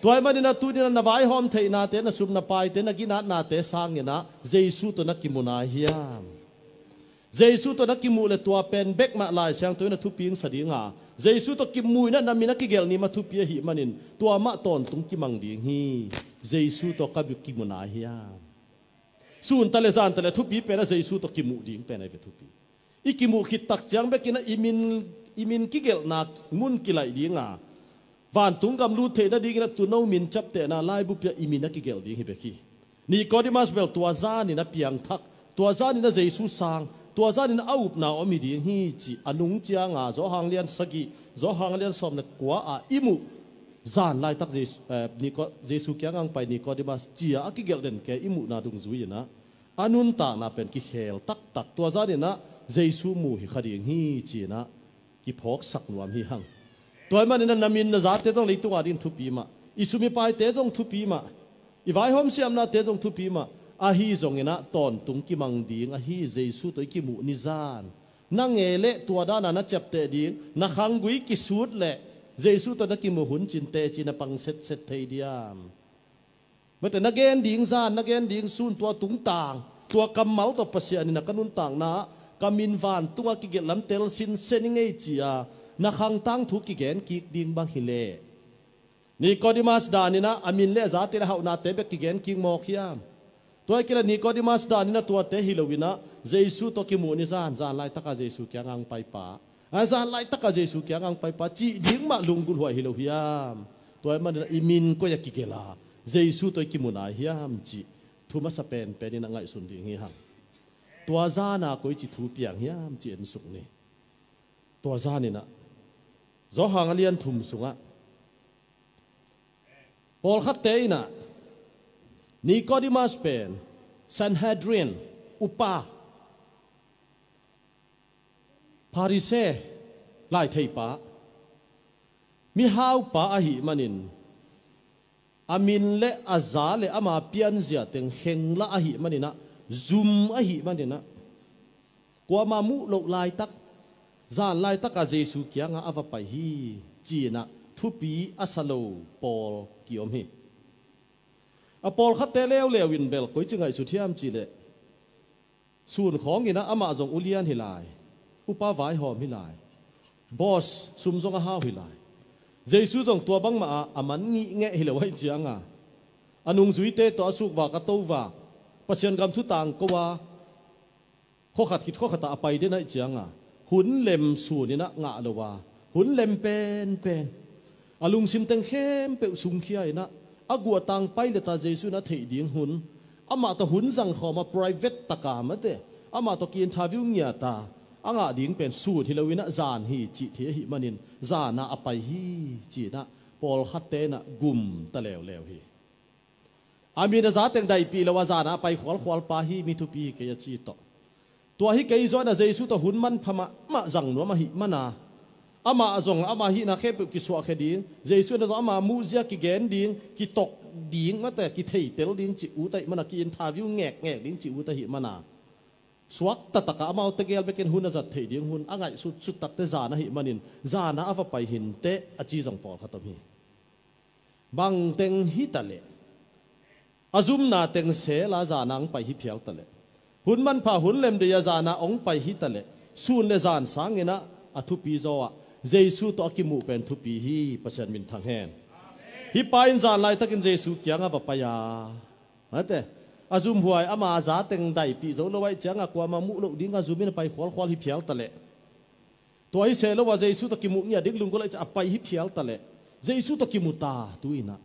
Tua ahih manin a tuni-in a na vaihawm theihnate, na sum na paite, na ginatnate sangin ah Jesu tawh na kimu nai hiam? Jesu tawh na kimuh le tua pen bek mah Lai Siangtho in a thupi hong sa ding a, Jesu tawh kimu inah na min a kigelh ni mah thupi ahih manin tua mah tawntung kimang ding hi. Jesu tawh ka kimu nai hiam? Sunta le zanta le thupi pen a Jesu tawh kimuh ding pen ahi ve thupi. I kimuh khit tak ciang bek inah i min, i min kigelhna mun kilaih ding a, vantung gam lut theih nadingin a tuuno min ciaptehna laibu pia i min a kigelh ding hi bek hi. Nicodemus bel tua zanin a piangthak, tua zanin a Jesu sang, tua zanin a upna om hi ding hi cih a nung cianga Johan lian sagih, Johan lian sawm le kua ah i muh zan laitak Jesu, eh, Nico-, Jesu kiangah hong pai Nicodemus ci-a a kigelh den kei i muhna dungzui inah a nuntakna pen kikhel taktak, tua zanin ah Jesu mu hi kha ding hi ci-in ah kiphawksak nuam hi hang. Tua ahih manin ah na min na zate zong leitungah dingin thupi mah, i sum i paite zong thupi mah, i vaihawm siamnate zong thupi mah, ahi zongin ah tawntung kimang ding ahi Jesu tawh i kimuh ni zan. Na ngei leh tua dana na ciapteh ding, na khanggui kisut leh Jesu tawh na kimuh hun cin teci na pang setset thei diam? Mate, na gen ding zan, na gen ding sun, tua tungtang, tua kammal tawh Pasian in a ka nuntakna ah ka min vantungah kigelh lam tel sinsen ing ei ci-a na khang tangthu kigen kik ding bang hileh, Nicodemus danin ah a min le a zate le hauhnate bek kigen kik mawk hiam? Tua hi kei leh Nicodemus danin ah tuate hi loin ah Jesu tawh kimuh ni zan, zan laitaka Jesu kiangah hong paipa, a zan laitaka Jesu kiangah hong paipa cih ding mah lunggulhhuai hi lo hiam? Tua ahih manin ah i min koi a kigelh a, Jesu tawh i kimu nai hiam cih thu masa penpen in a ngaihsun ding hi hang. Tua zana koici thu piang hiam cih ensuk ni. Tua zanin ah Johan a lian thum sungah pawlkhatte in ah Nicodemus pen Sanhedrin upa, Pharisee, laitheipa, mihaupa ahih manin, a min le a za le ama pianzia teng khenglah ahih manin ah, zum ahih manin ah, kuamah muh loh laitak, zan laitakah Jesu kiangah a va pai hi, ci-in ah thupi a sa lo pawl kiom hi. A pawlkhatte leuleu in bel koici ngaihsut hiam cih leh, sun khawng in ah amah zong ulian hi lai, upa vaihawm hi lai, boss, sum zong a hau hi lai. Jesu zong tua bangmah ah a man ngih ngeh hi lo ahih ciangah, a nungzuite tawh a sukvak a tovak, Pasian gam thu tangko a, khuakhat khit khuakhat ah a pai den ahih ciangah, hun lem sun in ah ngah lo a, hun lem penpen, a lungsim teng khempeuh sungkhia in ah, a guahtang pai leta Jesu in a theih ding hun, amah tawh hun zangkhawm a private taka mate, amah tawh ki-interview ngiata a ngah ding pen sun hi lo in ah zan hi cih thei ahih manin, zan ah a pai hi, ci-in ah pawlkhatte in ah gum ta leuleu hi. A min a za teng daihpih lo a, zan ah a pai khualkhual pa hi, mi thupi hi kei a ci tawh. Tua hi kei zaw in ah Jesu tawh hun manpha mahmah zang nuam ahih mana, amah zong ama hihna khempeuh kisuahkhia ding, Jesu in ah zong ama muhzia kigen ding, kitok ding mate, kitheitel ding cih ut ahih mana, ki-interview ngekngek ding cih ut ahih mana, suakta takah amaute gel bekin hun a zat theih ding hun a ngaihsutsut takte zan ahih manin, zan ah a va pai hi inteh a ci zong pawlkhat om hi. Bangteng hitaleh, a zumna teng sel a zan ah hong pai hi phial taleh, hun manpha hun lem dei a zan ah hong pai hitaleh, sun le zan sangin ah a thupi zaw ah Jesu tawh a kimuh pen thupi hi. Pasian min thang hen. Hih pa in zan laitakin Jesu kiangah va pai a, mate, a zumhuai ama za teng daihpih zo lo ahih ciangah kuamah muh loh dingah zum in a pai khualkhual hi phial taleh, tua hi seh lo a Jesu tawh kimuh ngiat ding lunggulh ahih ciang a pai hi phial taleh, Jesu tawh kimu ta tu in ah.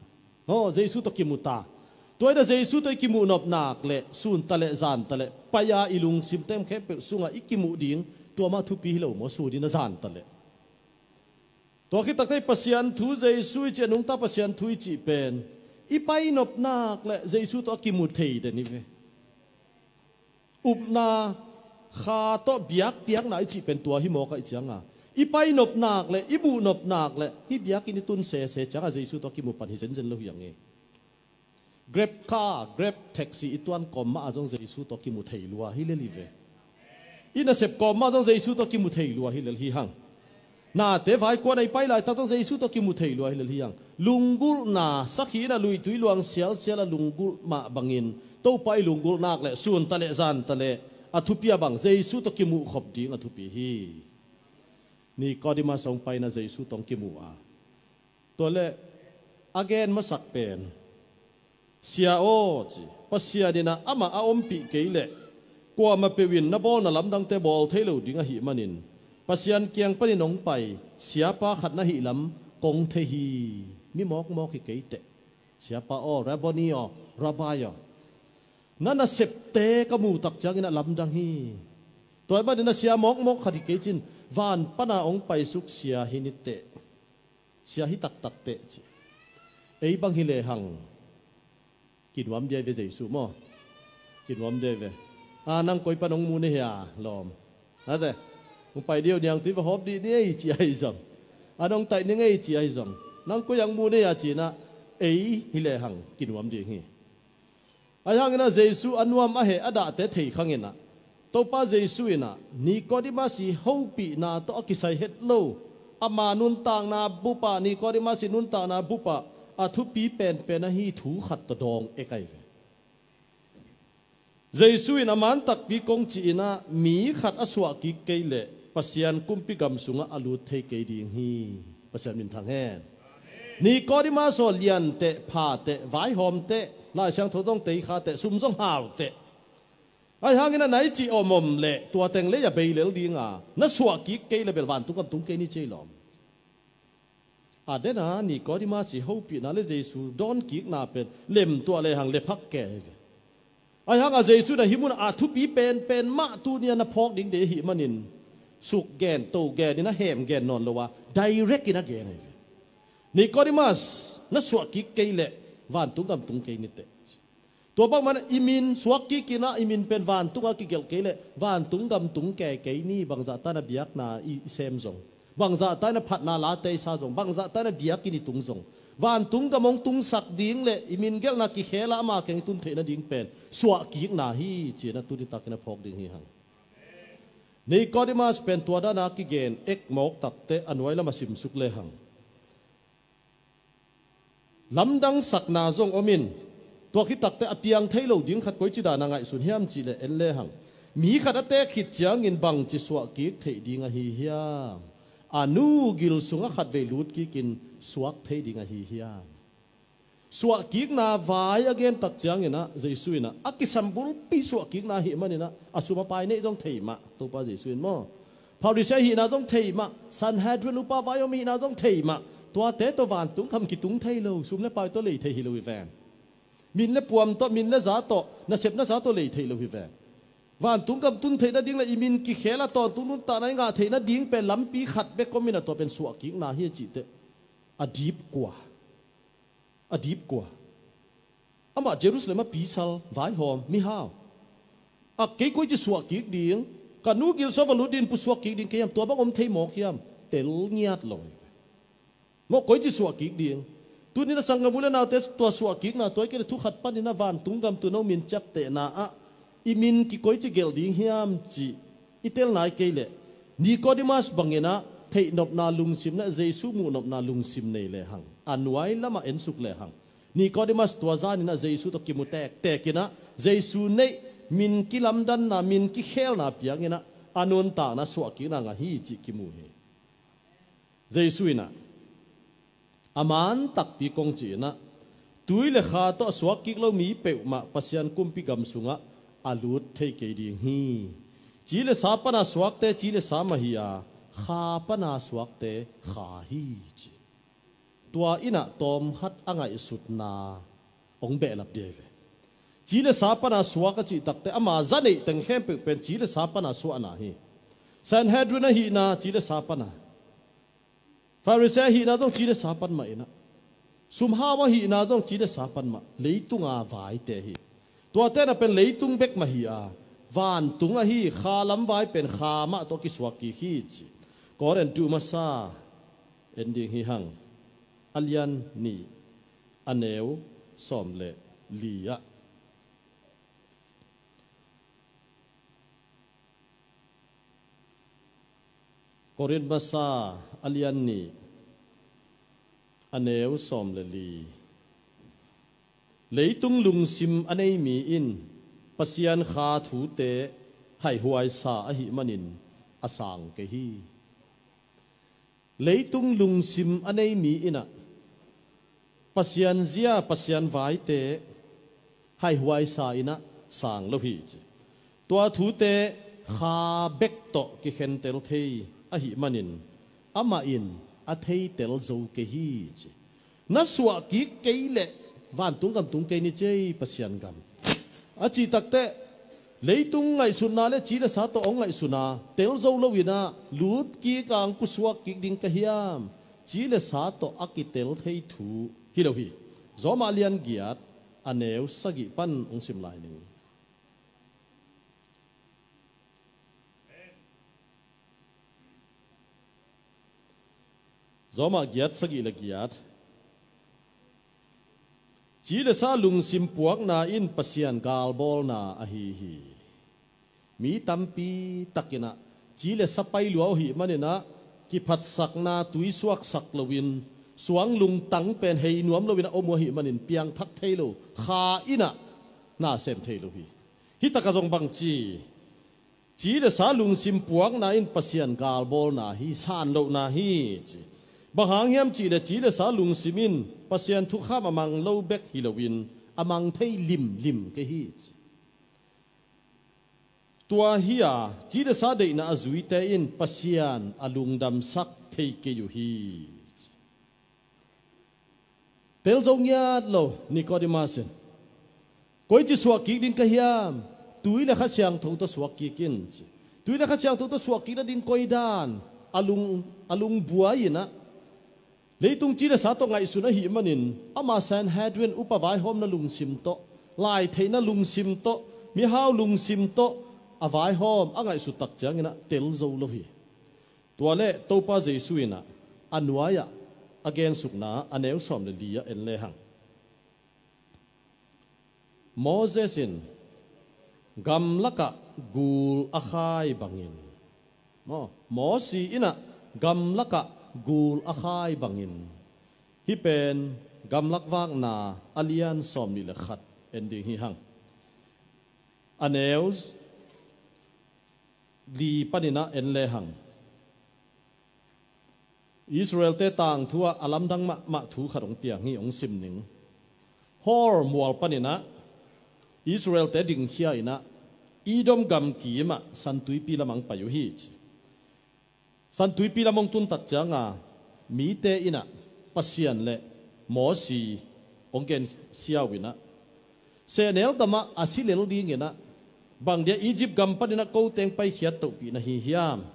Aw, Jesu tawh kimu ta. Tua in ah Jesu tawh i kimuh nop nak leh, sun taleh zan taleh pai a, i lungsim teng khempeuh sungah i kimuh ding, tua mah thupi hi lo maw, sun in ah zan taleh. Tua khit takte Pasian thu, Jesu i cih, a nungta Pasian thu i cih pen, i pai nop nak leh Jesu tawh a kimu thei den hi ve. Upna, Kha tawh biakpiakna i cih pen tua hi mawk ahih ciangah, i pai nop nak leh, i muh nop nak leh, hih biakinn i tun sese ciangah Jesu tawh kimu pan hi zenzen lo hi ang e. Grab car, Grab taxi i tuan kawm mah ah zong Jesu tawh kimu thei lua hi lel hi ve. I nasep kawm mah zong Jesu tawh kimu thei lua hi lel hi hang. Nate vaikuan a i pai laitak zong Jesu tawh kimu thei lua hi lel hi hang. Lunggulhna, sakhi in a luitui luang sialsial a lunggulh mah bangin, Topa i lunggulh nak leh, sun taleh zan taleh, a thupi a bang, Jesu tawh kimuh khop ding a thupi hi. Nicodemus hong pai in ah Jesu tawh hong kimu a, tua leh a gen masak pen, Sia aw, ci, Pasian in ah amah a ompih kei leh, kuamah peuh in na bawlna lamdangte bawl thei lo ding ahih manin, Pasian kiang panin hong pai siapa khat na hih lam kong thei hi. Mi mawkmawk hi kei teh. Siapa aw, Rabboni aw, Rabbi aw, na nasepte ka muh tak ciangin a lamdang hi. Tua ahih manin a sia mawkmawk khat hi kei cin, van pana hong paisuk sia hi ni teh. Sia hi taktak teh ci. Ei bang hi lehang kinuam dia i ve Jesu maw? Kinuam dia i ve. A, nang koi pan hong mu na hia lawm? Ate, hong pai dih o, niangtui va hawp dih ni ei, ci ahi zong. A, nong taih ni ngei, ci ahi zong. Nang koi hong mu na hia ci-in ah, ei hi lehang kinuam ding hi. Ahi hangin ah Jesu a nuam a heh a dahte thei khangin ah, Topa Jesu in ah Nicodemus i hopihna tawh a kisai het lo, ama nuntakna bup ah, Nicodemus i nuntakna bup ah a thupi penpen ahi thu khat tawh dawng ek ahi ve. Jesu in a man takpi kong cih in ah mi khat a suah kik kei leh Pasian kumpi gam sungah a lut thei kei ding hi. Pasian min thang hen. Nicodemus aw, lian teh, pha teh, vaihawm teh, Lai Siangtho zong tei kha teh, sum zong hau teh. Ahi hangin ah na i cih om om leh tua teng lei a bei lel ding a, na suah kik kei leh bel vantung gam tung kei ni ci ei lawm. A den a Nicodemus i hopihna le Jesu dawnkikna pen lemtuah lehang lephak kei hi ve. Ahi hangah Jesu in ah hih mun ah a thupi penpen mah tuni-a na phawk ding deih ahih manin, suk gen, to gen in a hem gen nawn lo a, direct in a gen ahi ve. Nicodemus, na suah kik kei leh vantung gam tung kei ni teh. Tua bang manin i min suak kik in a, i min pen vantung a kigelh kei leh vantung gam tung kei kei ni, bangzah ta in a biakna i, i sem zong, bangzah ta in a phatna late i sa zong, bangzah ta in a biakinn i tung zong, vantung gam hong tungsak ding leh i min gelhna kikhel a ama kiang i tun theih nading pen suah kikna hi, ci-in a tuni takin a phawk ding hi hang. Nicodemus pen tua dan a kigen ek mawk tak teh a nuai lam a simsuk le hang. Lamdang sakna zong om in, tua khit tak teh a piang thei lo ding khat koici dan a ngaihsun hiam cih leh en le hang. Mi khat a teek khit ciangin bangci suah kik theih ding ahi hiam? A nu gil sungah khatvei lut kik in suak thei ding ahi hiam? Suah kikna vai a gen tak ciangin a, Jesu in a, a kisam bulpi suah kikna ahih manin a, a sum a pai neih zong thei mah, Topa Jesu in maw. Pharisee ahihna zong thei mah, Sanhedrin upa vai om ahihna zong thei mah. Tuate tawh vantung gam kitung thei lo, sum le pai tawh lei thei hi lo hi ven. Min le puam tawh, min le za tawh, nasepna za tawh lei thei lo hi ven. Vantung gam tun theih nading le i min kikhel a tawntung nuntakna i ngah theih nading pen lampi khat bek om in a, tua pen suah kikna hi a cih teh. A dip kua? A dip kua? Amah Jerusalem a pi sal, vaihawm, mihau. A, kei koici suah kik ding, ka nu gil sungah va lut ding in pusuak kik ding kei hiam, tua bang om thei mawk hiam? Tel ngiat lo. Maw, koici suah kik ding? Tuni in a sanggam u le naute, tua suah kikna, tua hi kei leh thu khat panin a vantung gam tungah min ciaptehna ah i min kikoici gelh ding hiam cih i tel nai kei leh, Nicodemus bangin a theihnopna lungsim le Jesu muhnopna lungsim nei le hang, a nuai lam a ensuk le hang. Nicodemus tua zan in a Jesu tawh kimu tektek in a, Jesu neih min kilamdanna, min kikhelna piang in a, a nuntakna suah kikna ngah hi cih kimu hi. Jesu in a, a man takpi kong ci in a, tui le kha tawh a suak kik lo mi peuhmah Pasian kumpi gam sungah a lut thei kei ding hi. Ci le sa pana suakte ci le sa mah hi a, kha pana suakte kha hi, ci. Tua in a tawm khat a ngaihsutna hong behlap ding hi ve. Ci le sa pana suak a cih tak teh ama za neih teng khempeuh pen ci le sa pana suahna hi. Sanhedrin ahihna ci le sa pana. Pharisee ahihna zong ci le sa pan mah in a, sumhau ahihna zong ci le sa pan mah, leitunga vaite hi. Tuate in a pen leitung bek mah hi a, vantung ahi kha lam vai pen kha mah tawh kisuak kik hi, ci. Korin thu masa en ding hi hang, a lian nih, a neu sawm le li ah. Korin masa a lian nih, a neu sawm le li. Leitung lungsim a nei mi in Pasian kha thute haihhuai sa ahih manin a sang kei hi. Leitung lungsim a nei mi in a, Pasian zia, Pasian vaite haihhuai sa in a sang lo hi, ci. Tua thute kha bek tawh kikhentel thei ahih manin amah in a theitel zo kei hi, ci. Na suah kik kei leh vantung gam tung kei ni, ci ei, Pasian gam. A cih tak teh, leitung ngaihsutna le ci le sa tawh hong ngaihsun a, tel zo lo in a, lut kik a hong pusuak kik ding ka hiam? Ci le sa tawh a kitel thei thu hi lo hi. Rom a lian giat, a neu sagih pan hong sim lai ning. Rom a giat, sagih le giat. Ci le sa lungsim puakna in Pasian galbawlna ahi hi. Mi tampi tak in a, ci le sa pai lua uh ahih manin a, kiphatsakna tui suaksak loin, suang lungtang pen hei nuam loin a om uh ahih manin, piangthak thei lo, kha in a na sem thei lo hi. Hi tak a zong bang ci, ci le sa lungsim puakna in Pasian galbawlna hi, san lohna hi, ci. Bang hang hiam cih leh, ci le sa lungsim in Pasian thukham a mang lo bek hi loin, a mang thei limlim kei hi, ci. Tua hi a, ci le sa deihna a zuite in Pasian a lungdamsak thei kei uh hi, ci. Tel zo ngiat lo Nicodemus in, "Koici suah kik ding ka hiam? Tui le Kha Siangtho tawh suak kik in," ci. Tui le Kha Siangtho tawh suahkik nading koidan a lung, a lungbuai inah, leitung ci le sa tawh ngaihsun ahih manin, ama Sanhedrin upa vaihawmna lungsim tawh, laitheihna lungsim tawh, mihau lungsim tawh a vaihawm a ngaihsut tak cianginah tel zo lo hi. Tua le Topa Jesu inah a nuai-ah a gensukna a neu sawm le li-ah en lehang, Moses in gamlakah gul a khai bangin, maw, Mosi inah gamlakah gul a khai bangin, hih pen Gamlak Vakna a lian sawm nih le khat en ding hi hang. A neu li paninah en lehang, Israelte tangthu-ah a lamdang mahmah thu khat hong piang hi, hong sim ning. Hor mual paninah Israelte dingkhia inah Edom gamkim ah Santuipi lam ah hong pai uh hi, ci. Santuipi lam hong tun tak cianga mite inah Pasian le Mosi hong gensia uh inah, sehnel gamah a si lel dinginah, bang dia Egypt gam paninah kote hong paikhiat tohpih na hi hiam?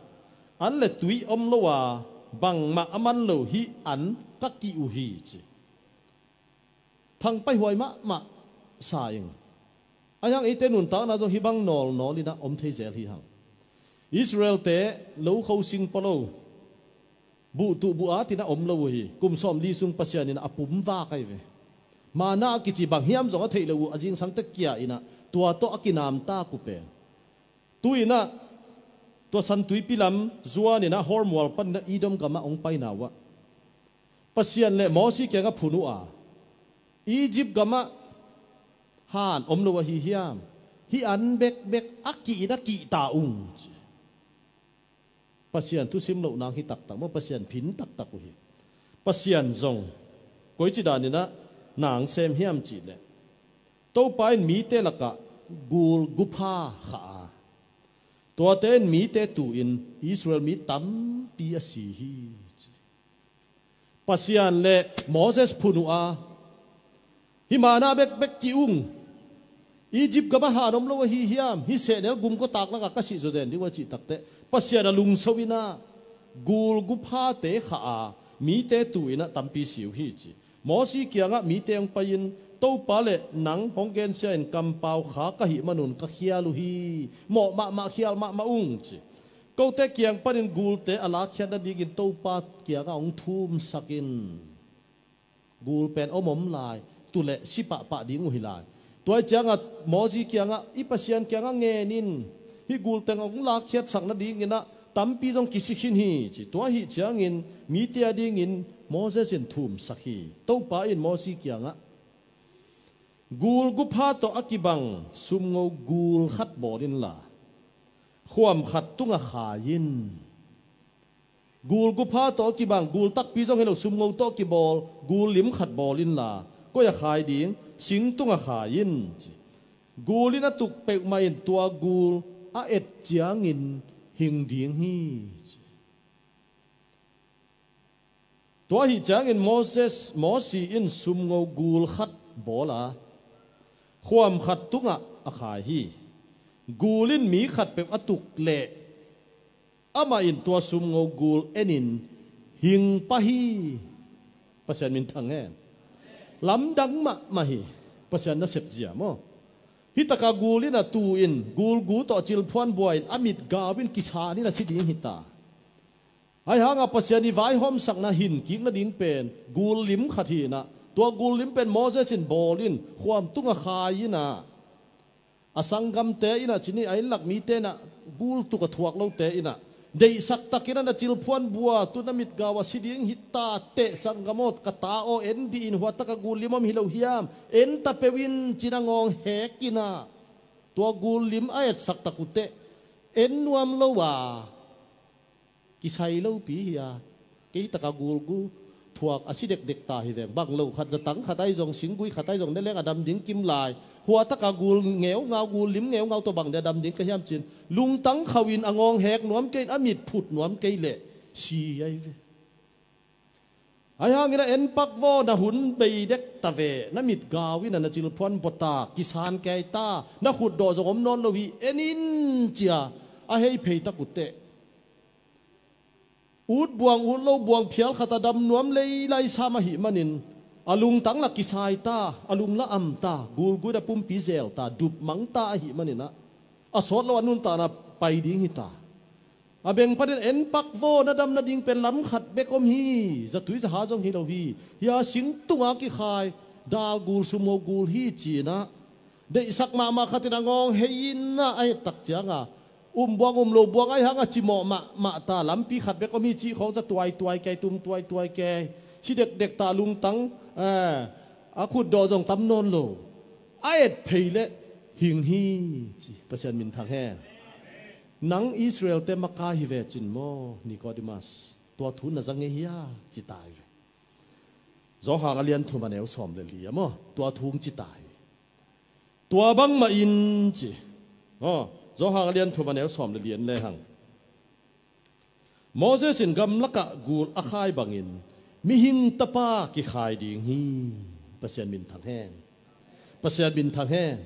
An le tui om lo a, bangmah a man lo hih an ka kih uh hi, ci. Thangpaih huai mahmah sa ing. Ahi hang eite nuntakna zong hih bang nawlnawl inah om thei zel hi hang. Israelte lo kho sing pua lo, buh tuh buh at inah om lo uh hi. Kum sawmli sung Pasian inah a pum vak ahi ve. Manna a kici bang hiam zong a theih lo uh, a zingsang tek kia inah tua tawh a kinamtak uh pen. Tu inah tua Santuipi lam zuan inah Hor mual paninah Edom gamah hong paina uh ah, Pasian le Mosi kiangah phun uh a, Egypt gamah han om lo ahi hiam? Hih an bekbek a kih inah kihta ung, ci. Pasian thusim loh nang hi taktak maw, Pasian phin taktak uh hi. Pasian zong koici daninah nang sem hiam cihleh, Topa in mite lakah gul gupha khah a, tuate in mite tu-in Israel mi tampi a si hi, ci. Pasian le Moses phun uh a, hih manna bekbek kih ung. Egypt gamah han om lo ahi hiam? Hih sehnel gumgawtak lakah ka sih zawzen ding uh a cih takteh, Pasian a lungso inah gul guphate khah a, mite tu inah tampi si uh hi, ci. Mosi kiangah mite hong pai-in, Topa le nang hong gensia in kampau kha ka hih manun ka khial uh hi. Mawh mahmah, khial mahmah ung, ci. Kote kiang panin gulte a lakkhiat nadingin Topa kiangah hong thumsak in. Gul pen om om lai, tu le si pahpah ding uh hi lai. Tua hi ciangah Mosi kiangah, i Pasian kiangah ngen in, hih gul teng hong lakkhiatsak nadinginah tampi zong kisi khin hi, ci. Tua ahi ciangin mite adingin Moses in thumsak hi. Topa in Mosi kiangah, gul gupha tawh a kibang sumngo gul khat bawl inla, khuam khat tungah khai in. Gul gupha tawh a kibang, gul takpi zong hi lo, sumngo tawh a kibawl gul lim khat bawl inla, koi-ah khai ding? Sing tungah khai in, ci. Gul in a tuk peuhmah in tua gul a et ciangin hing ding hi, ci. Tua ahi ciangin Moses, Mosi in sumngo gul khat bawl a, khuam khat tungah a khai hi. Gul in mi khatpeuh a tuk leh amah in tua sumngo gul enin hing pah hi. Pasian minthang hen. Lamdang mahmah hi. Pasian nasep zia maw. Hih taka gul in a tu-in gul gu tawh cilphuan bua-in a mit gau in kisan in a si ding hita. Ahi hangah Pasian i vaihawmsakna hinkik nading pen gul lim khat hi inah, tua gul lim pen Moses in bawl in khuam tungah khai inah, a sanggamte inah, ci ni, a innlak mite inah, gul tuk a thuak lote inah, deihsak takin a na cilphuan bua, tu na mit gau a si ding hita teh, sanggam aw, ka ta aw, en dih in, hua taka gul lim om hi lo hiam? En ta peuh in, ci-in a ngawng hek inah, tua gul lim a etsak tak uh teh, en nuam lo a, kisai lopi hi a, kei taka gul gu thuak a si dekdek ta hi veng. Bang lo khat, zatang khat ahi zong, singgui khat ahi zong, ne leng a dam ding kim lai. Hua taka gul ngeungau, gul lim ngeungau tawh bang dia dam ding ka hiam, ci-in lungtang khauh in a ngawng hek nuam kei in, a mit phut nuam kei leh si ahi ve. Ahi hangin a en pak vaw, na hun bei dek ta ve, na mit gau in a na cilphuan bua ta, kisan kei ta, na khut dawh zong om nawn lo hi, en in, ci-a a hei phei tak uh teh, ut buang ut lo buang phial khat a dam nuam leilai sam ahih manin a lungtang la kisai ta, a lung la am ta, gulgui a pumpi zel ta, dup mang ta ahih manin ah a sawt lo a nuntakna pai ding hi ta. A beng panin en pak vaw, na dam nading pen lam khat bek om hi, zatui zaha zong hi lo hi, hia sing tunga kikhai dal gul, sumho gul hi ci-in ah deihsak mahmah khat in a ngawng hei in ah a et tak ciangin um buang um lo buang ahih hangin cimawh mahmah ta, lampi khat bek om hi cih khawng za tuaituai kei, tum tuaituai kei, si dekdek ta, lungtang, eh, a khutdawh zong tam nawn lo. A et phei leh hing hi ci. Pasian minthang hen. Nang Israel-te makai hi ve cin maw, Nicodemus? Tua thu na za ngei hia? Ci ta hi ve. Johan a lian thum a neu sawm le li ah maw, tua thu hong ci ta hi. Tua bangmah in ci. Aw, Johan a lian thum a neu sawm le li en lehang, Moses in gamlakah gul a khai bangin mihing tapa kikhai ding hi. Pasian minthang hen. Pasian minthang hen.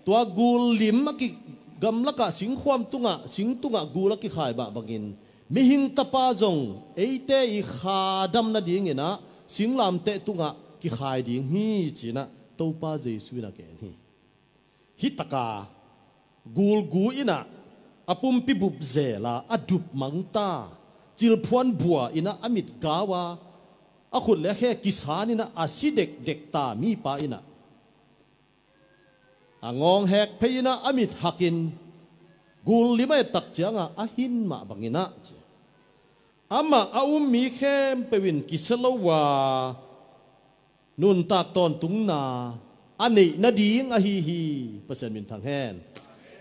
Tua gul lim a ki, gamlakah singkhuam tungah, sing tungah gul a kikhai mah bangin mihing tapa zong eite i kha dam nadingin ah singlamteh tungah kikhai ding hi ci-in ah Topa Jesu in a gen hi. Hi taka gulgu in ah a pumpi bup zel a, a dup mang ta, cilphuan bua in ah a mit gau a, a khut le a khe kisan in ah a si dekdek ta mipa in ah a ngawng hek phei in ah a mit hakin gul lim a et tak ciangin a hin mah bangin ah, amah a um mi khempeuh in kisia lo a nuntak tawntungna a neih nading ahi hi. Pasian minthang hen.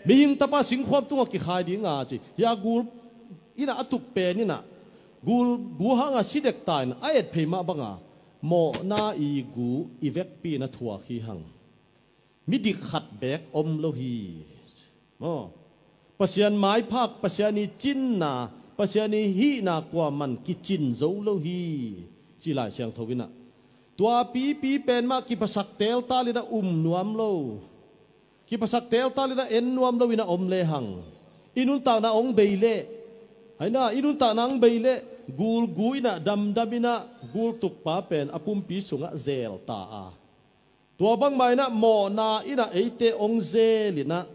Mihing tapa singkhuam tungah kikhai ding a ci. Hia gul in ah a tuk pen in ah gulgu hangin a si dek ta in a et phei mah bangin mawhna i gu i vekpi in a thuak hi hang. Midik khat beek om lo hi. Aw. Pasian maiphak, Pasian i cinna, Pasian i hihna kuaman kicin zo lo hi, ci Lai Siangtho in ah. Tua pipi pen mah kiphasak teltal in ah um nuam lo, kiphasak teltal in ah en nuam lo in ah om lehang, i nuntakna hong bei leh, hai na, i nuntakna hong bei leh, gulgu in ah damdam in ah gultukpa pen a pumpi sungah zel ta a, tua bangmah in ah mawhna in ah eite hong zel in ah,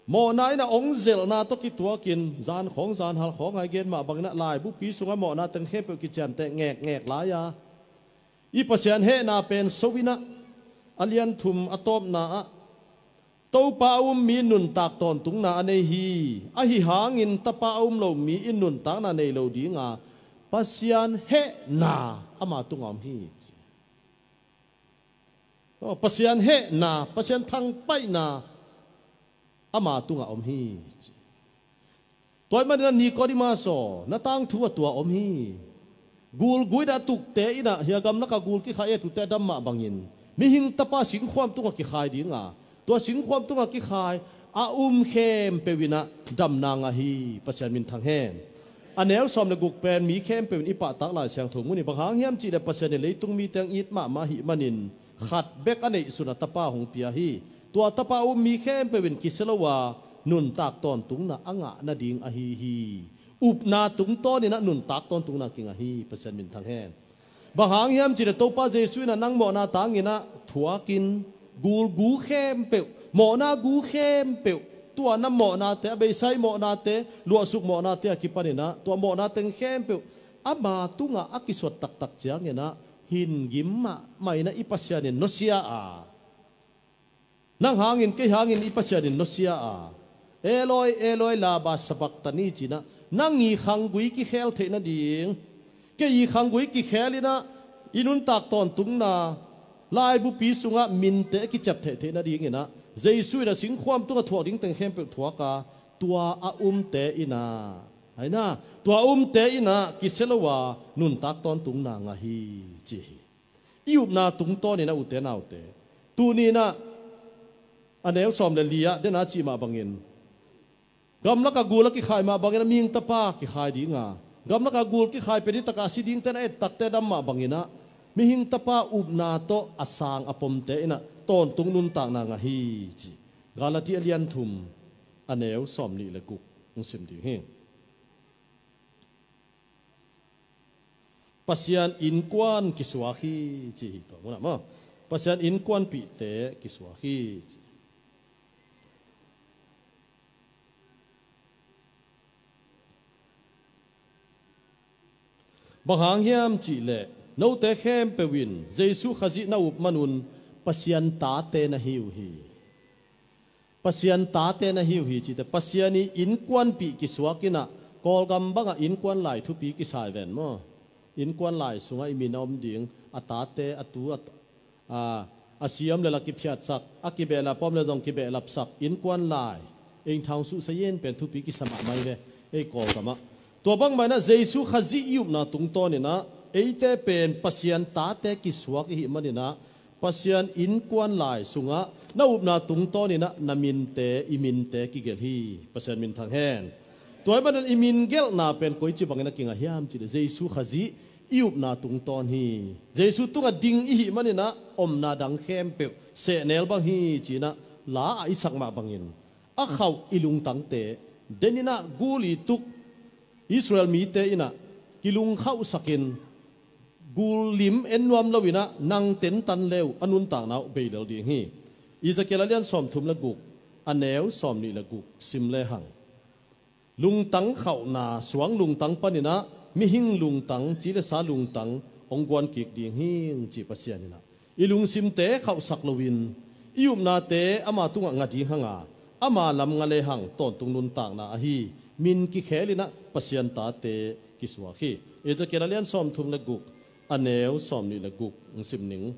mawhna in ah hong zelhna tawh kituakin zan khawng zan hal khawng a i gen mah bangin ah laibupi sungah mawhna teng khempeuh kiciamteh ngekngek lai a, i Pasian hehna pen so in ah, a lian thum a tawpna ah, Topa a um mi nuntak tawntungna a nei hi. Ahi hangin Tapa a um lo mi in nuntakna nei lo ding a, Pasian hehna ama tungah om hi. Aw, Pasian hehna, Pasian thangpaihna ama tungah om hi. Tua ahih manin ah Nicodemus aw, na tangthu ah tua om hi. Gulgu in ah a tukte in ah, hia gamlakah gul kikhai a tukte a dam mah bangin mihing tapa singkhuam tungah kikhai ding a, tua singkhuam tungah kikhai a um khempeuh in ah damna ngah hi. Pasian minthang hen. A neu sawm le guk pen mi khempeuh in i pahtak Lai Siangtho mun hi. Bang hang hiam cih leh Pasian in leitung mite hong it mahmah ahih manin khat bek a neihsun a Tapa hong pia hi. Tua Tapa a um mi khempeuh in kisia lo a nuntak tawntungna a ngah nading ahi hi. Upna tungtawn in ah nuntak tawntungna kingah hi. Pasian minthang hen. Bang hang hiam cih leh Topa Jesu in ah nang mawhna tangin ah thuakin gulgu khempeuh, mawhna gu khempeuh, tua na mawhnate, a beisai mawhnate, luahsuk mawhnate a kipanin ah tua mawhna teng khempeuh ama tungah a kisuat taktak ciangin ah hingim mahmah in ah i Pasian in nusia a, nang hangin kei hangin i Pasian in nusia a, Eloi, Eloi, lama sabakthani ci-in ah nang i khanggui kikhel theih nading, kei i khanggui kikhel in ah i nuntak tawntungna laibupi sungah minte kiciapteh theih nadingin ah Jesu in ah singkhuam tungah thuak ding teng khempeuh thuak a, tua a umte in ah, hai na, tua a umte in ah kisia lo a nuntak tawntungna ngah hi, ci hi. I upna tungtawn in ah ute naute, tuni in ah a neu sawm le li ah den a cih mah bangin gamlakah gul a kikhai mah bangin ah mihing tapa kikhai ding a, gamlakah gul kikhai pen hi takah a si dingte in a et takte a dam mah bangin ah mihing tapa upna tawh a sang a pomte in ah tawntung nuntakna ngah hi, ci. Galati a lian thum a neu sawm nih le guk. Hong sim ding hi. Pasian innkuan kisuak hi ci hi tawh, maw? Pasian innkuanpihte kisuak hi ci. Bang hang hiam cihleh, note khempeuh in Jesu Khazih na up manun Pasian tate na hi uh hi. Pasian tate na hi uh hi cite, Pasian i innkuanpih kisuak inah, Kawlgam bangah innkuan lai thupi kisai ven maw? Innkuan lai sungah i min a om ding, a tate, a tu, a, a, a siam le la kiphiatsak, a kibehlap om le zong kibehlapsak, innkuan lai, ei thang suhsayen pen thupi kisa mahmah hi ve, ei Kawlgamah. Tua bangmah inah Jesu Khazih i upna tungtawn inah, eite pen Pasian tate kisuak i hih man inah, Pasian innkuan lai sungah na upna tungtawn inah na minte, i minte kigelh hi. Pasian minthang hen. Tua ahih manin i min gelhna pen koici bangin a kingah hiam cihleh, Jesu Khazih i upna tungtawn hi. Jesu tungah ding i hih man inah omna dang khempeuh sehnel bang hi ci inah la ah i sak mah bangin, a khauh i lungtangte den inah gul i tuk Israel mite inah kilungkhauhsakin, gul lim en nuam lo inah nang tentan le uh a nuntakna uh bei lel ding hi. Ezekiel a lian sawmthum le guk, a neu sawmnih le guk sim lehang. Lungtang khauhna, suang lungtang pan inah mihing lungtang, ci le sa lungtang hong guan kik ding hi, ci Pasian inah. I lungsimte khauhsak loin i upnate ama tungah ngah ding hang a, ama lam ngah lehang tawntung nuntakna ahi, min kikhel inah Pasian tate kisuak hi. Ezekiel a lian sawmthum le guk, a neu sawmnih le guk hong sim ning.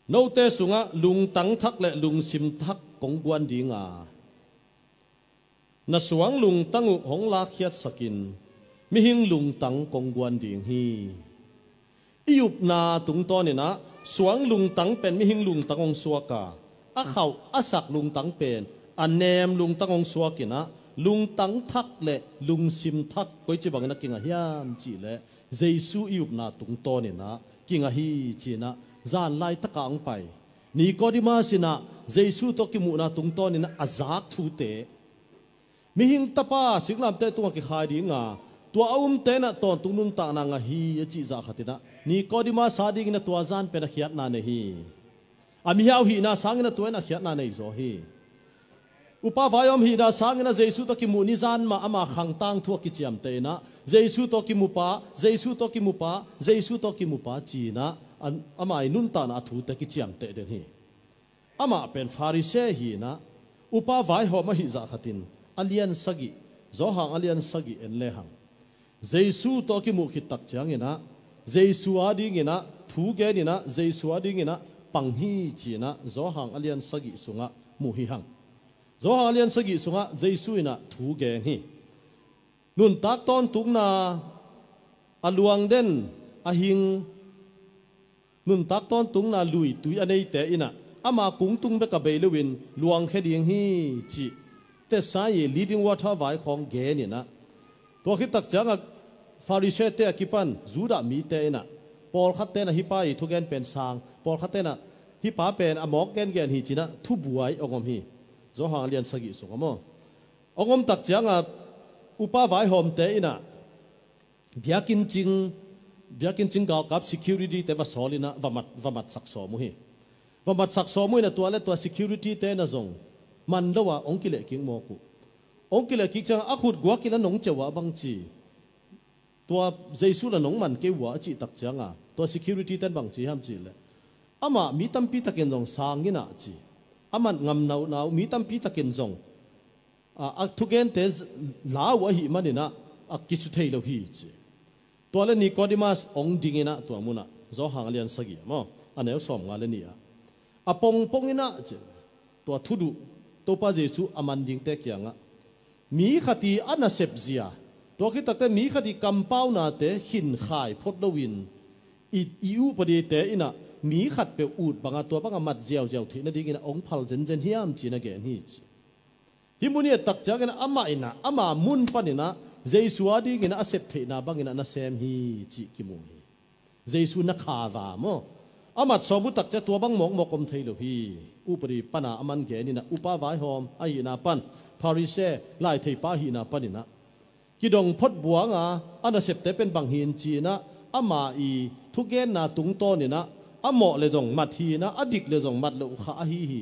Note sungah lungtang thak le lungsim thak kong guan ding a, na suang lungtang uh hong lakkhiatsakin mihing lungtang kong guan ding hi. I upna tungtawn inah suang lungtang pen mihing lungtang hong suak a, a khauh a sak lungtang pen a nem lungtang hong suak inah, lungtang thak le lungsim thak koici bangin a kingah hiam cihleh, Jesu i upna tungtawn inah kingah hi ci inah zan laitakah hong pai Nikodemus inah Jesu tawh kimuhna tungtawn inah a zak thute, mihing tapa singlamteh tungah kikhai ding a, tua a umte inah tawntung nuntakna ngah hi a cih zah khat inah Nikodemus a ding inah tua zan pen a khiatna nei hi. A mihau hihna sang inah tua inah khiatna nei zaw hi. Upa vaihawm hihna sang inah Jesu tawh kimuh ni zan mah ama khang tangthu a kiciamteh inah, Jesu tawh kimupa, Jesu tawh kimupa, Jesu tawh kimupa ci inah, an, ama i nuntakna a thute kiciamteh den hi. Amah pen Pharisee hi inah, upa vaihawm ahih zah khatin, a lian sagih, Johan a lian sagih en lehang, Jesu tawh a kimuh khit tak ciang inah, Jesu a ding inah thu gen inah, Jesu a ding inah pang hi ci inah Johan a lian sagih sungah muh hi hang. Johan a lian sagih sungah Jesu inah thu gen hi. Nuntak tawntungna a luang den, a hing, nuntak tawntungna lui tui a neite inah ama kungtung bek a bei loin luangkhia ding hi cih Tesai i Living Water vaikhawng gen inah, tua khit tak ciangah Pharisee-te a kipan Judah mite inah, pawlkhatte inah hih pa i thugen pen sang, pawlkhatte inah hih pa pen a mawk gengen hi ci inah thubuai hong om hi. Johan a lian sagih sungah maw, hong om tak ciangah upa vaihawmte inah biakinn cing, biakinn cing galkap security-te va sawl inah va mat, va matsak sawm uh hi. Va matsak sawm uh inah tua le tua security-te inah zong man lo a hong kileh kik mawk uh. Hong kileh kik ciangah a khut guak inah nong ceu ah bang ci, tua Jesu la nong man kei uh a cih tak ciangah tua security-te in bang ci hiam cihleh, amah mi tampi takin zong sang inah ci, a mat ngam naunau mi tampi takin zong a, a thugente z-, la uh ahih man inah a kisu thei lo hi ci. Tua le Nikodemus hong ding inah tua munah, Johan a lian sagih ah maw, a neu sawmnga le nih ah, a pongpong inah ci, tua thuduh Topa Jesu a man dingte kiangah, mi khat i a nasep zia, tua khit takte mi khat i kampaunate khinkhai phot loin i, i upadite inah mi khatpeuh ut bangah tua bangah mat ziauziau theih nadingin a hong phal zenzen hiam ci-in a gen hi ci. Hih mun i et tak ciangin amah inah, ama mun pan inah Jesu a dingin a sep theihna bangin a nasem hi cih kimu hi. Jesu na kha va maw? A mat sawm uh takciang tua bang mawkmawk om thei lo hi. Upadi pana a man gen inah, upa vaihawm ahihna pan, Pharisee, laitheipa ahihna pan inah, kidong phot buanga a nasepte pen bang hi in ci inah, ama i thugenna tungtawn inah, a mawh le zong mat hi inah, a dik le zong mat lo kha ahi hi.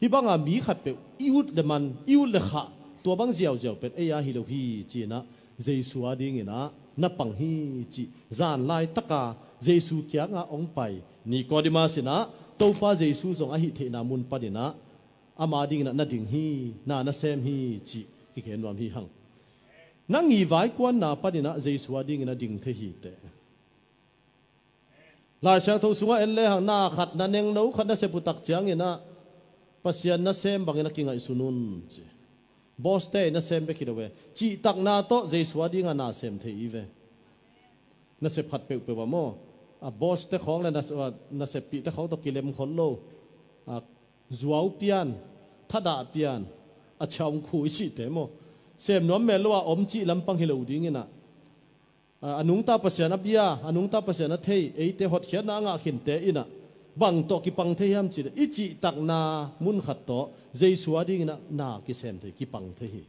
Hih banga mi khatpeuh i ut le man, i ut le khah, tua bang ziauziau pen ei a hi lo hi ci inah, Jesu a ding inah na pang hi cih zan laitaka Jesu kianga hong pai Nicodemus inah, Topa Jesu zong a hih theihna mun pan inah ama ding inah na ding hi, na na sem hi cih kigen nuam hi hang. Na ngi vaikuanna pan inah Jesu a ding inah ding thei hi teh. Lai Siangtho sungah en le hang, na khat, na nengno khat na sep uh takciang inah Pasian nasem bangin a kingaihsun un ci. Boss te nasem bek hi lo ve. Cihtakna tawh Jesu a dinga na sem thei hi ve. Nasep khat peuhpeuh ah maw, a boss te khawng le na, naseppih te khawng tawh kilem khol lo. A zuau pian, thadah pian, a chaungkhu i cihte maw, sem nuam mel lo a om cih lampang hi lo ding inah, a, a nungta Pasian a bia, a nungta Pasian a thei, eite hotkhiatna a ngah khinte inah bang tawh kipang thei hiam cih leh, i cihtakna mun khat tawh Jesu a ding inah na kisem thei, kipang thei hi.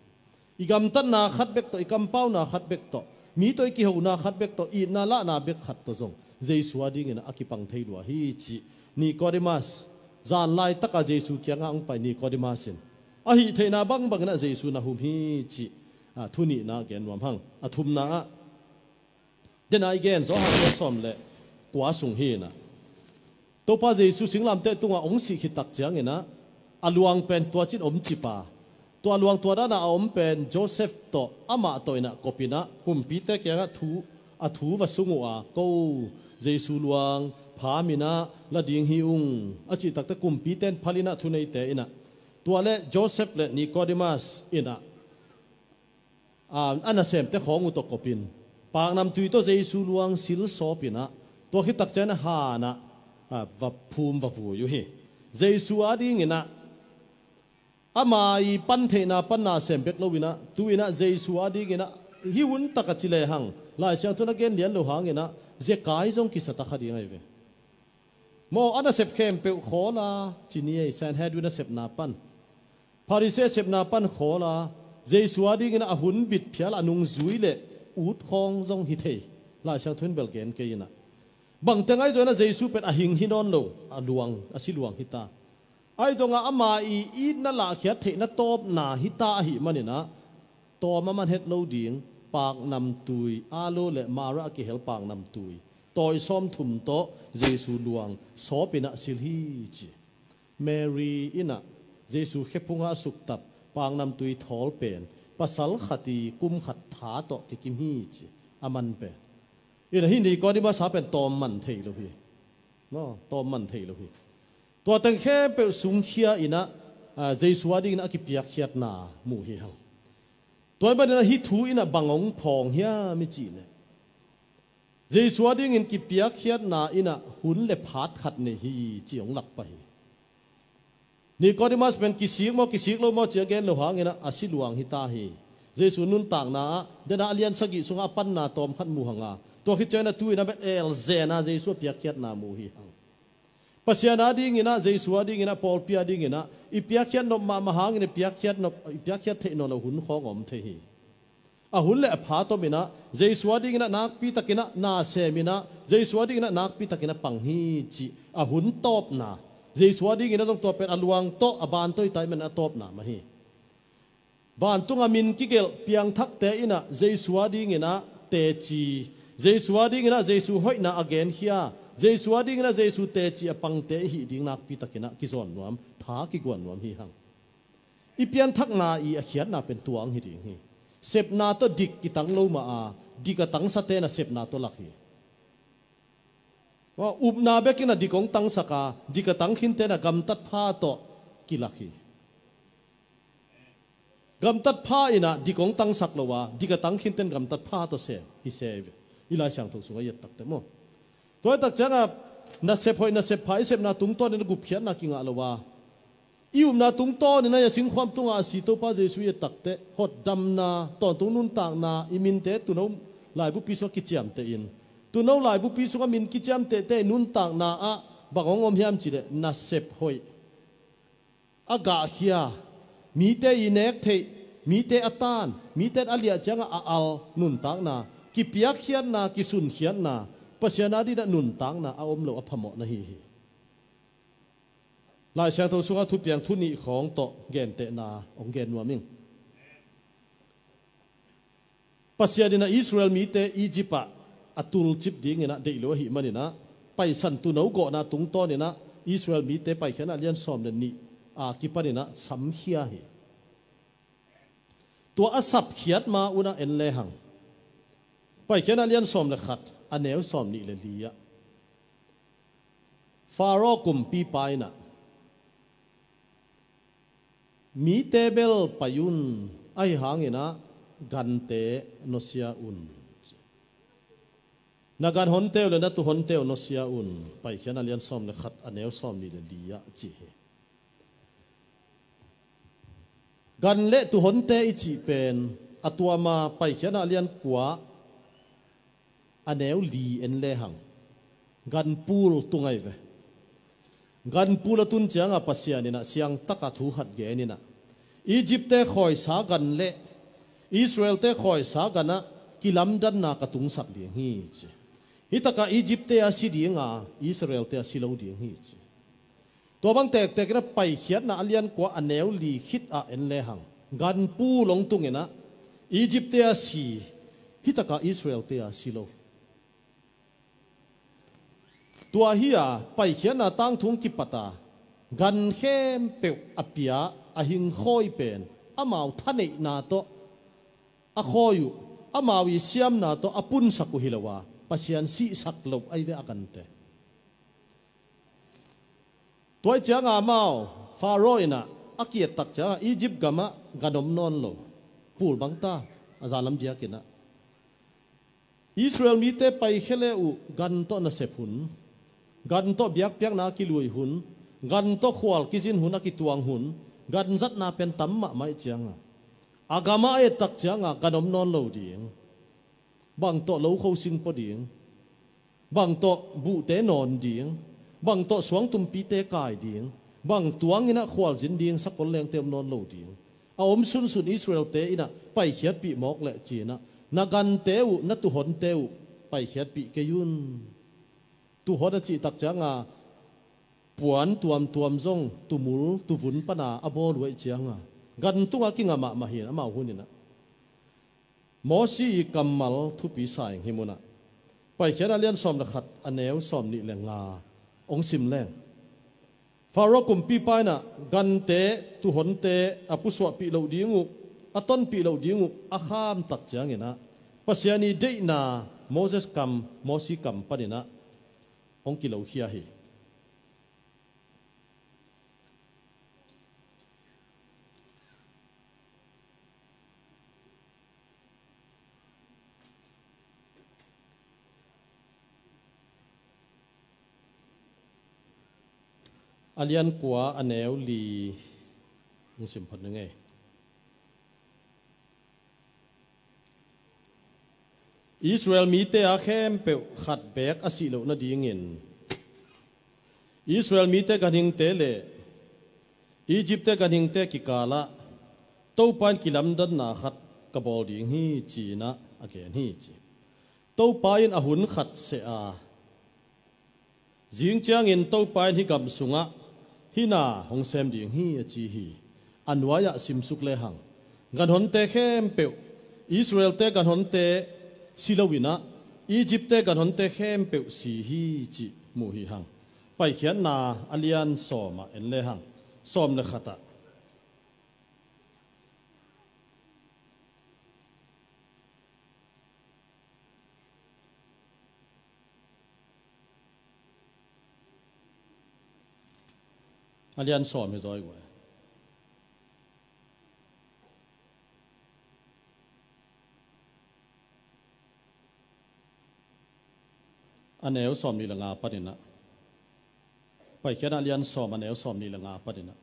I gamtatna khat bek tawh, i kampauna khat bek tawh, mi tawh i kihona khat bek tawh, itna lahna bek khat tawh zong Jesu a ding inah a kipang thei lua hi cih Nicodemus, zan laitaka Jesu kianga hong pai Nicodemus in a hih theihna bangbang inah Jesu na hum hi cih, a, thu nihna gen nuam hang. A thumna ah, dena i gen Johan sawm le kua sung hi inah, Topa Jesu singlamteh tungah hong sih khit takciang inah a luang pen tua cin om cip a, tua luang tua dana a om pen Joseph tawh, amah tawh inah kop inah kumpite kiangah thu, a thu va sung uh a, ko Jesu luang pham inah la ding hi ung a cih takteh, kumpite in phal inah, thuneite inah, tua le Joseph le Nicodemus inah, a, a nasemte khawng uh tawh kopin paknamtui tawh Jesu luang sil sawp inah, tua khit takciang inah han ah, a, va phum, va vui uh hi. Jesu a ding inah ama i pan theihna pan na sem bek lo inah, tu inah Jesu a ding inah, hih hun taka ci le hang, Lai Siangtho in a gen lian lo hang inah, zekai zong kisa ta kha ding ahi ve. Maw, a nasep khempeuh khawl a, ci ni ei, Sanhedrin a sepna pan, Pharisee sepna pan khawl a, Jesu a ding inah a hun bit phial a nungzui le ut khawng zong hi thei. Lai Siangtho in bel gen kei inah, bangteng ahi zong inah Jesu pen a hing hi nawn lo, a luang, a si luang hi ta. Ahi zongah ama i itna lahkhiat theihna tawpna hi ta ahih man inah, tawm a man het lo ding paknamtui, aloe le myrrh a kihel paknamtui tawi sawmthum tawh Jesu luang sawp inah sil hi ci. Mary inah Jesu khephungah a suktap paknamtui thawl pen pasal khat i kum khat tha tawh kikim hi ci. A man pen inah, hih Nicodemus a pen tawm man thei lo hi. Maw, tawm man thei lo hi. Tua teng khempeuh sungkhia inah, a, Jesu a ding inah a kipiakkhiatna mu hi hang. Tua ahih man inah hih thu inah bang hong phawng hiam i cih leh, Jesu a dingin kipiakkhiatna inah hun le phat khat nei hi ci hong lak pah hi. Nicodemus pen kisik maw, kisik lo maw ci a gen lo hang inah, a si luang hi ta hi. Jesu nuntakna ah, dena a lian sagih sungah a panna tawm khat mu hang a, tua khit ciang inah tu inah bek elzen a Jesu a piakkhiatna mu hi hang. Pasian a ding inah, Jesu a ding inah, pawlpi a ding inah i piakkhiat nop mahmah hangin i piakkhiat nop, i piakkhiat theih nawn lo hun khawng a om thei hi. A hun le a phat om inah, Jesu a ding inah nakpi tak inah na sem inah, Jesu a ding inah nakpi tak inah pang hi cih a hun tawpna. Jesu a ding inah zong tua pen a luang tawh a ban tawh hi ta ahih man a tawpna mah hi. Vantunga min kigelh piangthakte inah Jesu a ding inah teci, Jesu a ding inah Jesu hoihna a genkhia, Jesu a ding inah Jesu teci a pangte i hih ding nakpi tak inah kizawn nuam, tha kiguan nuam hi hang. I pianthakna i a khiatna pen tua hong hi ding hi. Sepna tawh dik kitang lo mah a, dik a tangsate'n a sepna tawh lak hi. Upna bek inah dik hong tangsak a, dik a tang khinte'n a gamtat pha tawh kilak hi. Gamtat pha inah dik hong tangsak lo a, dik a tang khinte'n gamtat pha tawh sem hi se hi ve. I Lai Siangtho sungah i et takteh maw, tua hi tak ciangah nasep hoih nasep pha i sepna tungtawn inah gupkhiatna kingah lo a, i upna tungtawn inah a singkhuam tungah a si Topa Jesu i et takteh, hotdamna, tawntung nuntakna, i minte tuuno laibupi sungah kiciamteh in, tuuno laibupi sungah min kiciamtehte i nuntakna ah bang hong om hiam cih leh nasep hoih, a gahkhia, mite i nek theih, mite a tan, mite a liah ciangah a al nuntakna, kipiakkhiatna, kisunkhiatna, Pasian adingin ah nuntakna a om lo a phamawh na hi hi. Lai Siangtho sungah thupiang thu nih khawng tawh gentehna hong gen nuam ing. Pasian in ah Israel mite Egypt ah a tulcip dingin ah deih lo ahih manin ah, Paisan Tuuno gawhna tungtawnin ah Israel mite Paikhiatna a lian sawm le nih a kipanin ah samkhia hi. Tua a sapkhiat ma un ah en lehang, Paikhiatna a lian sawm le khat, a neu sawm nih le li ah, Faro kumpipa in ah, mite bel pai un, ahi hangin ah gante nusia un. Na ganhonte uh le na tuuhonte uh nusia un. Paikhiatna a lian sawm le khat, a neu sawm nih le li ah ci hi. Gan le tuuhonte i cih pen a tuama Paikhiatna a lian kua, a neu li en lehang, ganpul tung ahi ve. Ganpul a tun ciangah Pasian in ah siangtaka thu khat genin ah, Egyptte khawisa gan le Israelte khawisa gan ah kilamdanna ka tungsak ding hi ci. Hitakah Egyptte a si ding a, Israelte a si lo ding hi ci. Tua bang tektek in ah Paikhiatna a lian kua, a neu li khit ah en lehang, ganpul hong tungin ah Egyptte a si, hitakah Israelte a si lo. Tua hi a, Paikhiatna tangthu hong kipat a, gan khempeuh a pia, a hingkhawi pen amau thaneihna tawh a khawi uh, amau i siamna tawh a punsak uh hi lo a, Pasian sihsak lo ahi ve a gante. Tua ahih ciangah amau, Faro in ah a ki-ettak ciangah Egypt gamah gan om nawn lo. Pul bang ta, a zanlam diakin ah. Israel mite paikhia le uh gan tawh nasep hun, gan tawh biakpiakna a kilui hun, gan tawh khual kizin hun, a kituang hun, gan zatna pen tam mahmah ahih ciangah, a gamah a ettak ciangah gan om nawn lo ding. Bang tawh lokho singpua ding, bang tawh buhte nawn ding, bang tawh suangtumpite kai ding, bang tuangin ah khualzin ding, sakol lengte om nawn lo ding. A om sunsun Israelte in ah paikhiatpih mawk leh ci-in ah, na gante uh, na tuuhonte uh paikhiatpih kei un. Tuuhon a cihtak ciangah puan tuamtuam zong tuumul tuuvun pana a bawl uh ahih ciangah, gan tungah kingah mahmah hi in, amau hun in ah. Mosi i kammal thupi sa ing hih munah. Paikhiatna a lian sawm le khat, a neu sawm nih le nga hong sim leng. Faro kumpipa in ah gante, tuuhonte a pusuahpih loh ding uh, a tonpih loh ding uh a khamtak ciangin ah, Pasian i deihna Moses kam, Mosi kam panin ah hong kilokhia hi. A lian kua, a neu li hong sim phot ning ei. Israel mite a khempeuh khat beek a sih loh nadingin, Israel mite ganhingte le Egypt-te ganhingte kikalah Topa in kilamdanna khat ka bawl ding hi, ci-in ah a gen hi, ci. Topa in a hun khat seh a, zing ciangin Topa in hih gam sungah hih na hong sem ding hi, a ci hi. A nuai-ah simsuk lehang, ganhonte khempeuh, Israel-te ganhonte si loin ah, Egypt-te ganhonte khempeuh si hi, cih mu hi hang. Paikhiatna a lian sawm ah en lehang, sawm le khat ah. A lian sawm hi zaw hi guai. A neu sawm nih le nga panin ah. Paikhiatna a lian sawm, a neu sawm nih le nga panin ah.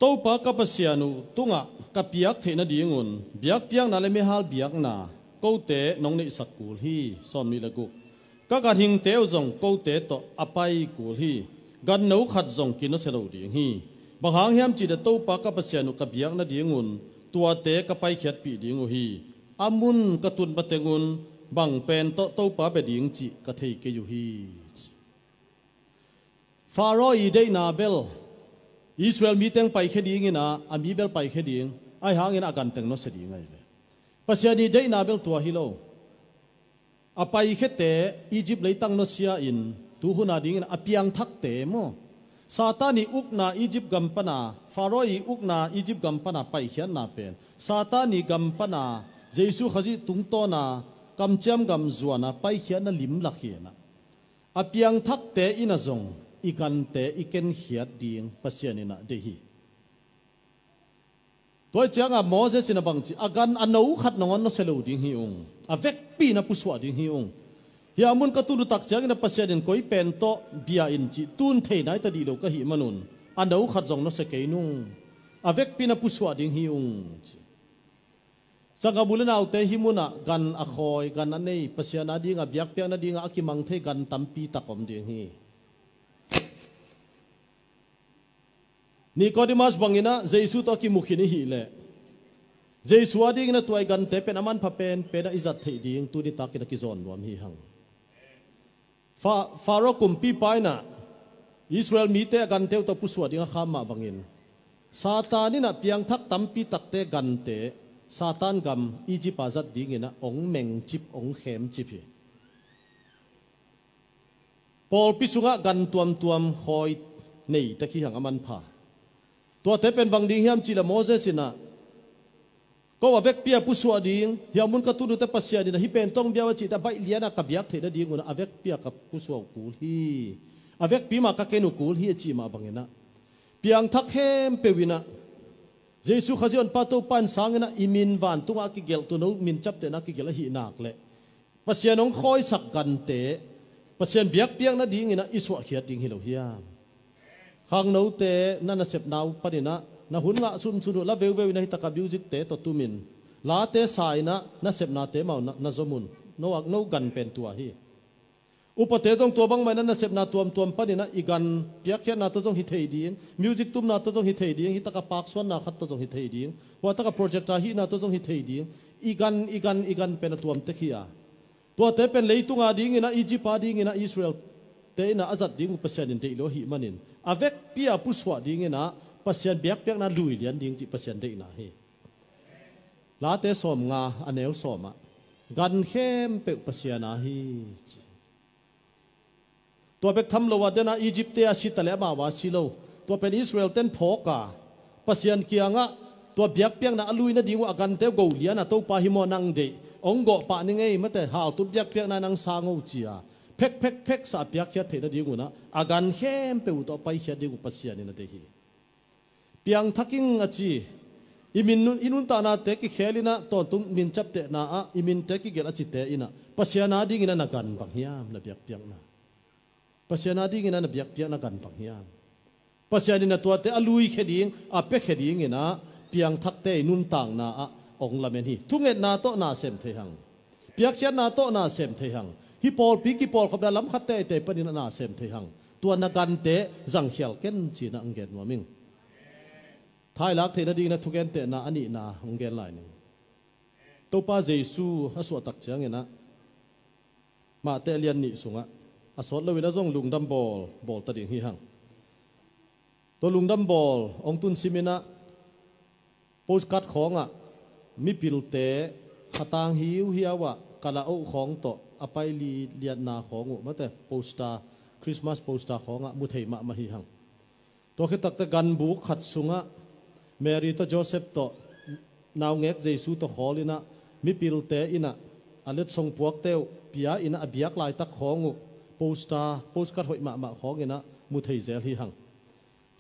Topa ka Pasian uh tungah ka piak theih nadingun biakpiakna le meihal biakna kote nong neihsak kul hi. Sawm nih le guk. Ka ganhingte uh zong kote tawh a pai kul hi. Ganno khat zong kinawsia lo ding hi. Bang hang hiam cih leh Topa ka Pasian uh ka biak nadingun tuate ka paikhiatpih ding uh hi. A mun ka tun matengun bang pen tawh Topa bia ding cih ka thei kei uh hi. Faro i deihna bel Israel mi teng paikhia dingin a, a mi bel paikhia ding, ahi hangin a gan teng nawsia ding ahi ve. Pasian i deihna bel tua hi lo. A paikhiate Egypt leitang nawsia in, tu hun a dingin a piangthakte maw, Satan i ukna Egypt gam pana, Faro i ukna Egypt gam pana paikhiatna pen Satan i gam pana Jesu Khazih tungtawna kamciam gam zuana paikhiatna limlak hi a, a piangthakte in a zong i gante i kenkhiat ding Pasian in a deih hi. Tua ciangah Moses in a bangci, a gan a no khat nangawn nawsia lo ding hi ung. A vekpi na pusuah ding hi ung. Hih a mun ka tun uh tak ciangin a Pasian in koi pen tawh bia in cih tun thei nai ta dih lo ka hih manun a no khat zong nawsia kei nung. A vekpi na pusuah ding hi ung, ci. Sanggam u le naute, hih munah gan a khawi, gan a nei, Pasian a dingah biakpiakna dingah a kimang thei gan tampi tak om ding hi. Nicodemus bangin a Jesu tawh a kimu khin i hih leh Jesu a dingin a tua i gante pen a manpha penpen a i zat theih ding tuni takin a kizawn nuam hi hang. Fa-, Faro kumpipa in a Israel mite a gante uh tawh pusuah ding a kham mah bangin Satan in a piangthak tampi takte gante Satan gam Egypt a zat dingin a ong mengcip, ong khemcip hi. Pawlpi sungah gan tuamtuam khawi nei tek hi hang a manpha. Tuate pen bang ding hiam cih leh Moses in a, ko a vekpi a pusuah ding, hih a mun ka tun uh teh Pasian in a hih pen tawh ong bia uh a cih teh a baih lian a ka biak theih nadingun a vekpi a ka pusuah uh kul hi. A vekpi mah ka ken uh kul hi a cih mah bangin a, piangthak khempeuh in a, Jesu Khazih Honpa Topa in sangin a i min vantungah a kigelh, tua no min ciaptehna a kigelh ahih nak leh Pasian hong khawisak gante Pasian biakpiak nadingin a i suahkhiat ding hi lo hiam? Khangnote na nasepna uh panin a na hun ngah sunsun uh la veuveu in a hih takah music-te tawh tumin late sa in a nasepnate mah uh na, na zom un. No, no gan pen tua hi. Upate zong tua bangmah in a nasepna tuamtuam panin a i gan piakkhiatna tawh zong hi thei ding, music tumna tawh zong hi thei ding, hih takah paksuanna khat tawh zong hi thei ding, hua takah projector hihna tawh zong hi thei ding, i gan, i gan, i gan pen a tuam tek hi a. Tuate pen leitung a dingin a, Egypt a dingin a, Israel-te in a a zat ding uh Pasian in deih lo ahih manin a vekpi a pusuah dingin a Pasian biakpiakna lui lian ding cih Pasian deihna hi. Late sawmnga a neu sawmah, gan khempeuh Pasian a hi, ci. Tua bek tham lo a, den a Egypt-te a si ta leh amau a si lo. Tua pen Israel-ten phawk a, Pasian kiangah tua biakpiakna a lui nading uh a gante uh go lian a, Topa, hih maw nang deih, hong gawh pah ni ngei, mate, haltum biakpiakna nang sang o, ci a phek, phek, phek sa a piakkhiat theih nadingun a, a gan khempeuh uh tawh a paikhiat ding uh Pasian in a deih hi. Piangthak ing a ci. I min nun, i nuntaknate kikhel in a, tawntung min ciaptehna ah i minte kigelh a cite in a, Pasian a dingin a na gan bang hiam, na biakpiakna? Pasian a dingin a na biakpiakna gan bang hiam? Pasian in a tuate a luikhia ding, a piakhia dingin a piangthakte i nuntakna ah hong lamen hi. Thungetna tawh na sem thei hang. Piakkhiatna tawh na sem thei hang. Hih pawlpi kipawlkhopna lam khatte eite panin a na sem thei hang. Tua na gante zangkhial ken, ci-in a hong gen nuam ing. Thailak theih nadingin a thugentehna a nihna hong gen lai ning. Topa Jesu a suahtak ciangin a, Mate a lian nih sungah, a sawt loin a zong lungdam bawl, bawl ta ding hi hang. Tua lungdam bawl hong tun simin a, postcard khawngah mipilte khatang hiuhiau ah kala oh khawng tawh a pai li-, liatna khawng uh, mate, poster, Christmas poster khawngah mu thei mahmah hi hang. Tua khit takte ganbuk khat sungah Mary tawh Joseph tawh naungek Jesu tawh khawl in a, mipilte in a, a letsong puakte uh pia in a, a biak laitak khawng uh, poster, postcard hoih mahmah khawng in a mu thei zel hi hang.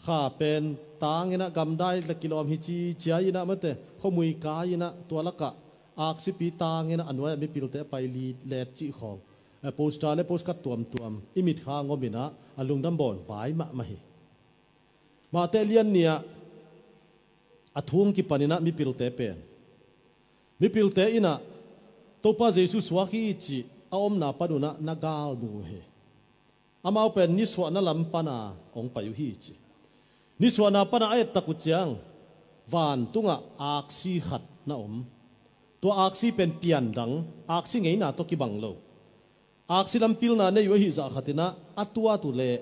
Kha pen tang in a, gamdai la kilawm hi ci ciai in a, mate, khuamui kai in a, tua lakah aksipi tang in a, a nuai-ah mipilte a pai li let cih khawng, eh, poster le postcard tuamtuam i mitkha ngom in a, a lungdam bawl vai mahmah hi. Mate lian nih ah a thung kipan in a, mipilte pen, mipilte in a, Topa Jesu suak hi cih a omna panunah na galnung uh hi. Amau pen nisuahna lam pana hong pai uh hi ci. Nisuahna pana a ettak uh ciang vantungah aksi khat na om. Tua aksi pen piandang, aksi ngeina tawh kibang lo. Aksi lam pilna nei uh ahi zah khatinah a tuat uh leh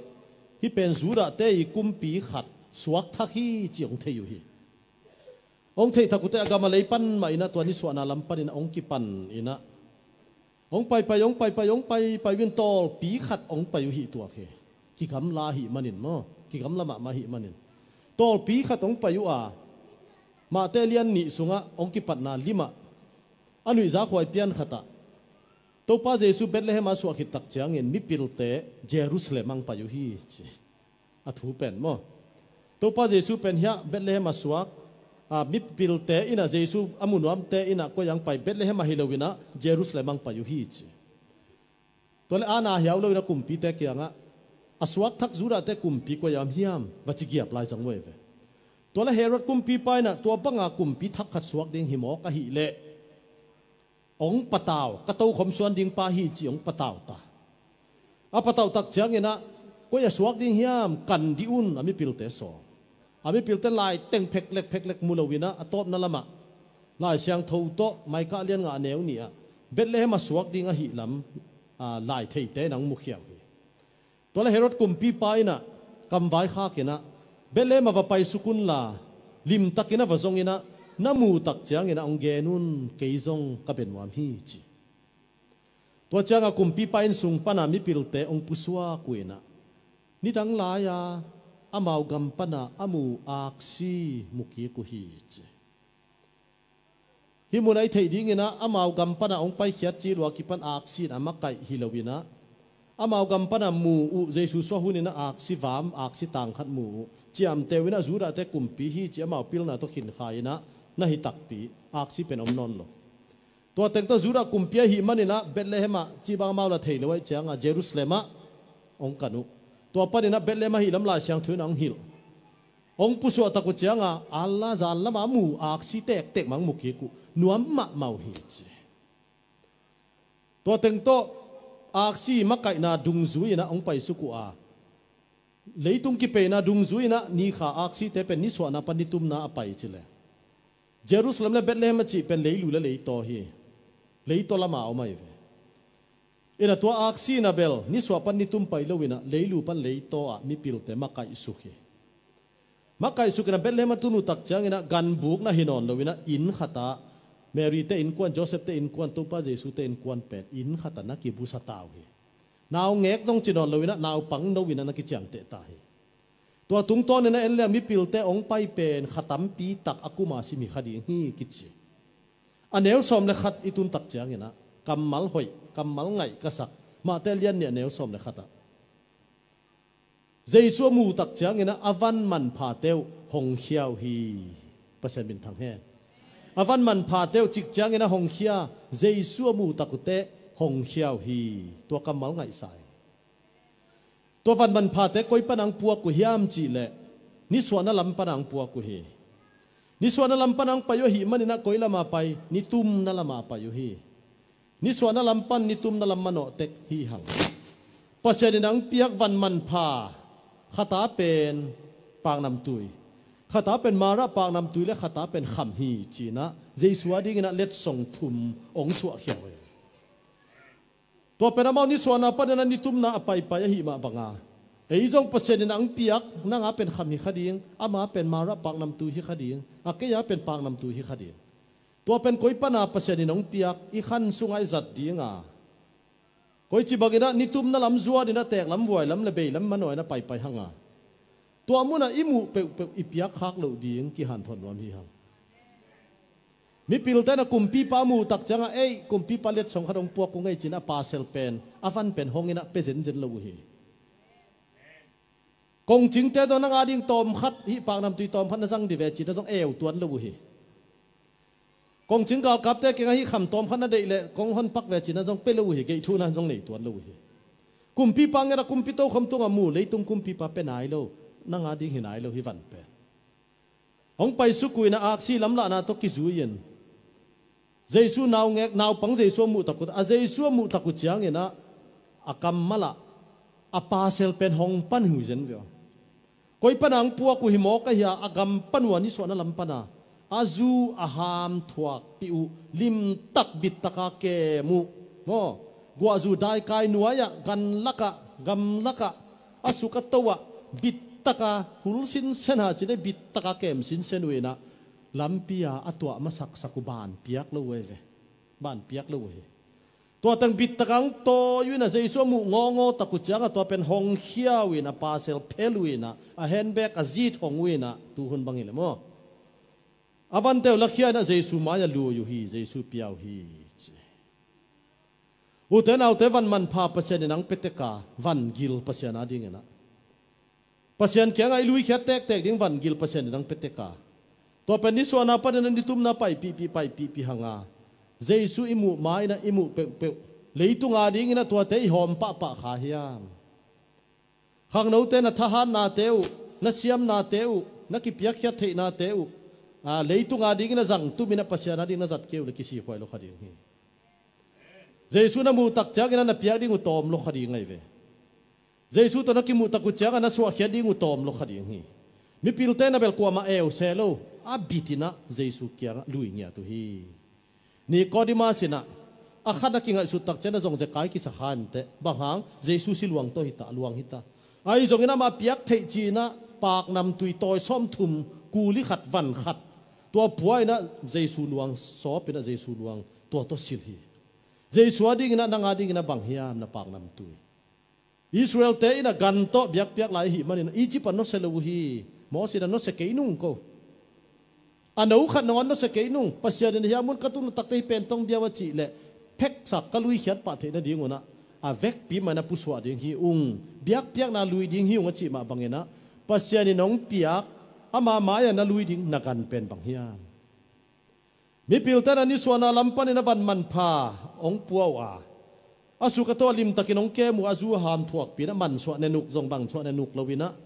hih pen Judahte i kumpi khat suakthak hi ci hong thei uh hi. Hong theih thak uh teh a gam a lei pan mah inah tua nisuahna lam paninah hong kipan inah hong paipai, hong paipai, hong paipai uh in tawlpi khat hong pai uh hi tuak hi. Kigamla ahih manin maw, kigamla mahmah ahih manin tawlpi khat hong pai uh a, Mate lian nih sungah hong kipatna limah a nuihza khuai pian khatah Topa Jesu Bethlehem a suah khittak ciangin mipilte Jerusalem ang pai uh hi ci. A thu pen maw, Topa Jesu pen hiah Bethlehem a suak, a, mipilte inah Jesu a munuamte inah koi ang pai, Bethlehem ahi loinah Jerusalem ang pai uh hi ci. Tua le ana hiau loinah kumpite kiangah a suakthak Judahte kumpi koi am hiam va ci giap lai zang uh ei ve. Tua le Herod kumpipa inah tua banga kumpi thak khat suak ding hi mawk ahih leh hong patau, ka tokhom suan ding pa hi ci hong patau ta. A patauh tak cianginah koi a suak ding hiam, kan dih un a mipilte sawl. A mipilte lai teng pheklek pheklek mu loinah a tawpna lamah Lai Siangtho tawh Maikah lian nga a neu nih ah Bethlehem a suak ding ahih lam, a, lai theite in ang mukhia uh hi. Tua le Herod kumpipa inah kamvai khakinah Bethlehem a va paisuk unla limtakin a va zonginah na muhtak cianginah hong gen un, kei zong ka bia nuam hi ci. Tua cianga kumpipa inn sung pana mipilte hong pusuak uh inah nidang lai-a amau gam pana a mu aksi mukik uh hi ci. Hih munah i theih dinginah amau gam pana hong paikhiat ci lua kipan aksi in a makaih hi loinah amau gam pana mu uh Jesu suah huninah aksi vam, aksi tangkhat mu uh ciamteu inah Judahte kumpi hi ci amau pilna tawh khinkhai inah na hi takpi aksi pen om nawn lo. Tua teng tawh Judah kumpi ahih maninah Bethlehem ah cih bang amau la thei lo ahih cianga Jerusalem ah hong kan uh. Tua paninah Bethlehem ahih lam Lai Siangtho in hong hilh. Hong pusuahtak uh cianga Allah zan lama mu aksi tektek mang mukik uh nuam mahmah uh hi ci. Tua teng tawh aksi makaihna dungzui inah hong paisuk uh a, leitung kipeina dungzui inah nikha aksite pen nisuahna pan nitumna a pai ci le Jerusalem le Bethlehem a cih pen leilu le leitaw hi. Leitaw lama om ahi ve. Inah tua aksi na bel nisuah pan nitum pai loinah leilu pan leitaw ah mipilte makaihsuk hi. Makaihsuk inah Bethlehem a tun uh tak cianginah ganbuk na hi nawn loinah inn khatah Mary te innkuan, Joseph te innkuan, Topa Jesu te innkuan pen inn khatah na kibusa ta uh hi. Naungek zong ci nawn loinah naupang no inah na kiciamteh ta hi. Tua tungtawninah en le mipilte hong pai pen kha tampi tak a kuma sim hi kha ding hi kici. A neu sawm le khat i tuntak cianginah kammal hoih, kammal ngaih ka sak. Mate lian nih a neu sawm le khatah Jesu a muhtak cianginah a van manphate uh hong khia uh hi. Pasian min thang hen. A van manphate uh cik cianginah hong khia, Jesu a muhtak uh teh hong khia uh hi. Tua kammal ngaihsa hi. Tua van manphate koi pana ang puak uh hiam cihleh nisuahna lam pana ang puak uh hi. Nisuahna lam pana ang pai uh ahih maninah koi lama pai, nitumna lama pai uh hi. Nisuahna lam pan nitumna lam manawh tek hi hang. Pasian in ang piak van manpha khata pen paknamtui, khata pen Mara paknamtui le khata pen kham hi cinah Jesu a dinginah letsong thum hong suahkhia uh hi. Tua pen amau nisuahna panin a nitumna a paipai ahih mah banga ei zong Pasian in ang piak nanga pen kham hi kha ding, ama pen Mara paknamtui hi kha ding, a keia pen paknamtui hi kha ding. Tua pen koi pana Pasian in hong piak i khan sungah i zat dinga koici banginah nitumna lam zuaninah teeklam vuailam le beilam manawinah paipai hanga tua munah i muh peuhpeuh i piakkhak loh ding kihanthawn nuam hi hang. Mipilte na kumpipa a muhtak cianga ei kumpipa letsong khat hong puak uh ngei cinah pasel pen a van pen honginah pia zenzen lo uh hi. Kongcingte zong nanga ding tawmkhat hih paknamtui tawmkhat na zang dih ve cinah zong eu tuan lo uh hi. Kongcing galkapte kiangah hih kham tawmkhat na deih leh kong honpak ve cinah zong pia lo uh hi. Geih thuhna zong nei tuan lo uh hi. Kumpipa ngetah kumpi tokhom tungah mu leitung kumpipa pia nai lo, nanga ding hi nai lo hih van pen. Hong paisuk uh inah aksi lamlahna tawh kizui-in Jesu naungek, naupang Jesu a muh tak uh, a Jesu a muh tak uh ciangin ah, a kammal ah a pasal pen hong pan uh hi zen ve aw. Koi pan a hong puak uh hi maw ka hia, a gam pan uh a nisuahna lam pan a, a zu a ham thuakpih uh, limtak bittaka kem uh maw. Guahzu daikai nuai-ah ganlakah, gamlakah, a suk a to-ah bittaka hul sinsen ha cin, bittaka kem sinsen uh in ah, lampi-a a tuah masaksak uh ban piak lo uh hi ve. Ban piak lo uh hi. Tua teng bittaka hong tawi uh in ah, Jesu a muh ngawngaw tak uh ciangah tua pen hong khia uh in ah, a pasal phel uh in ah, a handbag a zit hong uh in ah, tuhun bang hi leh maw, a vante uh lakhia in ah Jesu mai-ah lui uh hi, Jesu pia uh hi, ci. Ute naute, van manpha Pasian in hong pia tek a, van gil Pasian adingin ah, Pasian kiangah i luikhiat tektek ding van gil Pasian in hong pia tek a, tua pen nisuahna panin ah nitumna paipihpih, paipihpih hang a, Jesu i muh ma-in ah i muh peuhpeuh, leitung adingin ah tuate i hawm pahpah kha hiam? Khangnote, na thahatnate uh, na siamnate uh, na kipiakkhiat theihnate uh, a, leitung adingin ah zang tumin ah Pasian adingin ah zat kei uh leh kisikhuai lo kha ding hi. Jesu na muh tak ciangin ah na piak ding uh tawm lo kha ding ahi ve. Jesu tawh na kimuh tak uh ciangah na suahkhiat ding uh tawm lo kha ding hi. Mipilte na bel kuamah eu se lo, a bitin ah Jesu kiangah lui ngiat uh hi. Nikodemus in ah, a khat a kingaihsut tak ciangin ah zong zekai kisa kha inteh. Bang hang? Jesu si luang tawh hi ta, luang hi ta. Ahi zongin amah piak theih ci-in ah paknamtui tawi sawmthum, kuli khat, van khat, tua pua in ah Jesu luang sawp in ah, Jesu luang tua tawh silh hi. Jesu adingin ah, nang adingin ah bang hiam na paknamtui? Israelte in ah gan tawh biakpiak lai ahih manin Egypt ah nusia lo uh hi. Moses in ah nusia kei nung ko. A no khat nangawn nusia kei nung. Pasian in ah, hih mun ka tun takte hih pen tawh hong bia un a cih leh, pheksak, ka luikhiat pah theih nadingun ah, a vekpi mah in ah pusuah ding hi ung, biakpiakna lui ding hi ung a cih mah bangin ah, Pasian in hong piak, ama mai-ah na lui ding na gan pen bang hiam? Mipilte in ah nisuahna lam panin ah van manpha hong pua uh a, a suk a to-ah limtakin hong kem uh, a zu a ham thuakpih in ah, man suah nenuk zong bang suah nenuk lo in ah,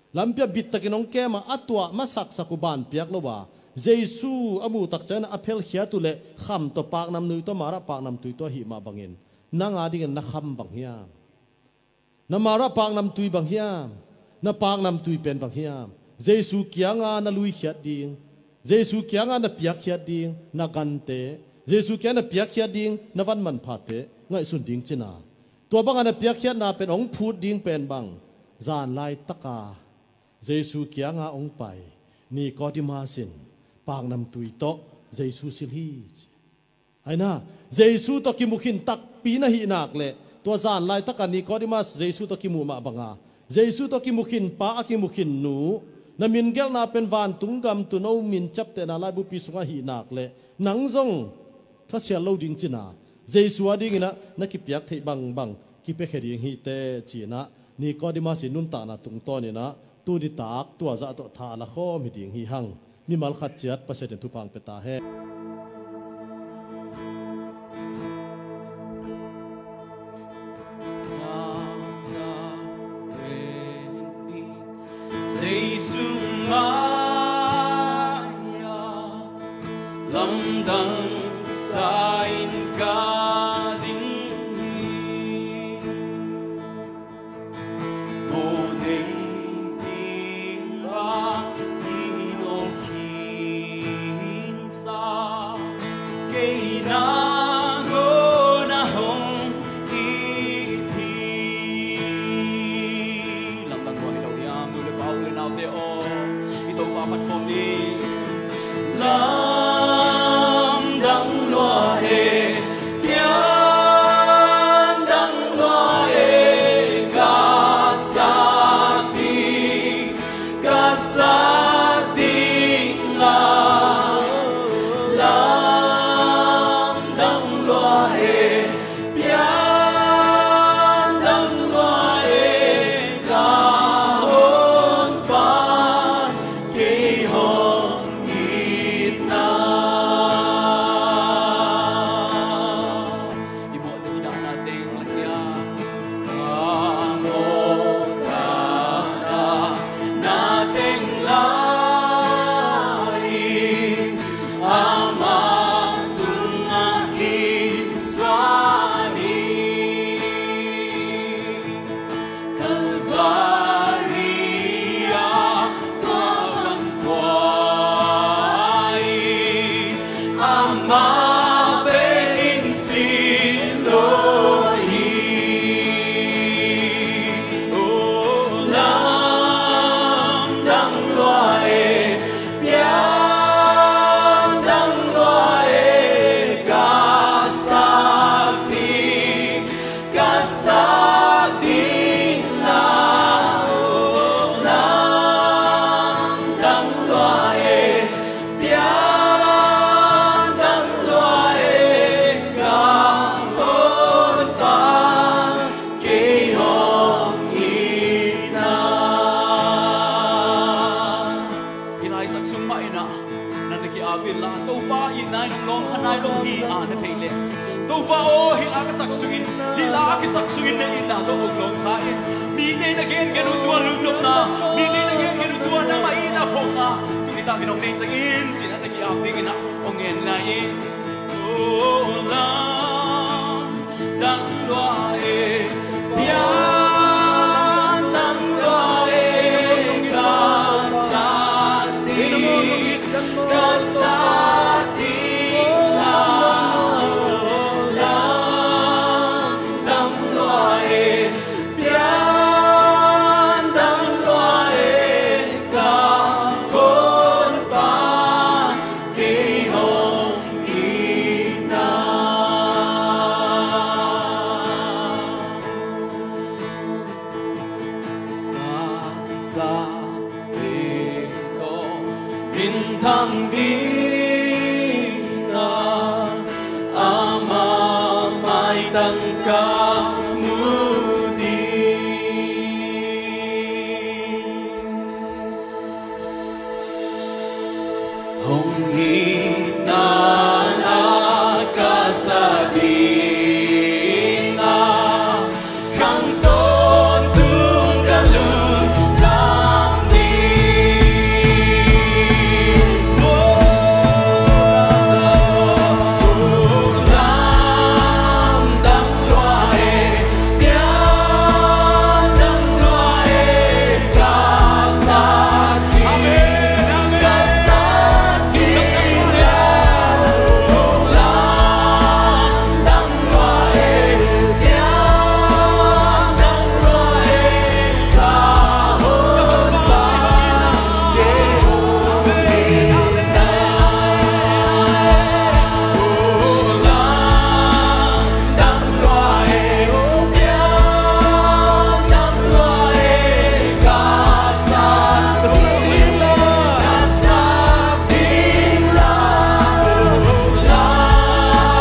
lampi-ah bittakin hong kem a, a tuah masaksak uh ban piak lo a, Jesu a muh tak ciangin ah a phelkhiat uh leh kham tawh, paknamtui tawh, Mara paknamtui tawh ahih mah bangin, nang adingin na kham bang hiam? Na Mara paknamtui bang hiam? Na paknamtui pen bang hiam? Jesu kiangah na luikhiat ding, Jesu kiangah na piakkhiat ding na gante, Jesu kiangah na piakkhiat ding na van manphate ngaihsun ding cin a, tua bangah na piakkhiatna pen hong phut ding pen bang? Zan laitaka Jesu kiangah hong pai Nikodemus in paknamtui tawh Jesu silh hi, ci. Aina, Jesu tawh kimu khin takpi na hih nak leh, tua zan laitaka Nikodemus Jesu tawh kimuh mah banga, Jesu tawh kimu khin pa, a kimu khin nu, na min gelhna pen vantung gam tuuno min ciaptehna laibupi sungah hih nak leh, nang zong thasial lo ding cin a, Jesu adingin ah na kipiak theih bangbang kipiakhia ding hi teh, ci-in ah Nikodemus i nuntakna tungtawnin ah tuni tak tua zah tawh tha a la khawm hi ding hi hang. Mimal khat ciat Pasian in thupha hong pia ta hen. Jesu mai-ah lamdang sa-in ka ding hi. ka sak ding la, lamdang lua e, piandang lua e, ka honpa, kei hong itna. Hih lai sak sung mah in ah na na ki-ap in la, Topa itna in hong lawngkha nai lo hi a na theih leh, Topa aw, hih lai ka sak sung in, hih lai ka sak sung in na itna tawh hong lawngkha in. Mite in a gengen uh tua lungnopna, mite in a gengen uh tua nangmah itna phawkna tuni takin hong nei sak in, ci-in na na ki-ap dingin ah hong ngen nai in. Oh, lamdang lua e, piandang lua e, ka sak ding, ka sak ding la, lamdang lua e, piandang lua e, ka honpa, kei hong itna. Taksa in hong minthang ding a, ama maitang ka mu ding. Hong itna na ka sak ding a, khang tawntung ka lungdam ding. Oh, lamdang lua e, piandang lua e, ka sak ding, ka sak ding la,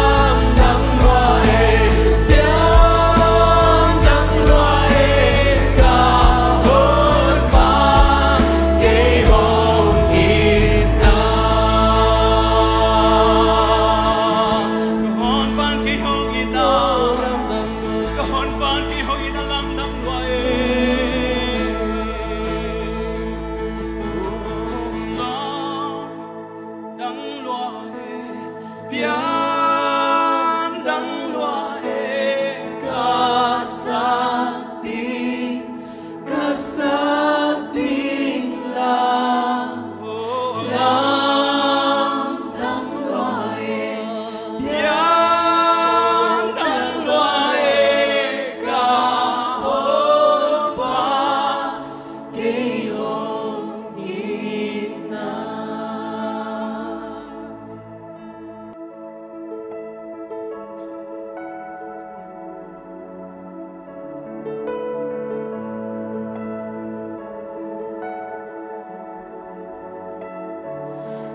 lamdang lua e, piandang lua e, ka honpa, kei hong itna. Ka honpa'n kei hong itna, ka honpa'n kei hong itna, lamdang lua e, lamdang lua e, piandang lua e, ka sak ding, ka sak ding la, lamdang lua e, piandang lua e, ka honpa, kei hong itna.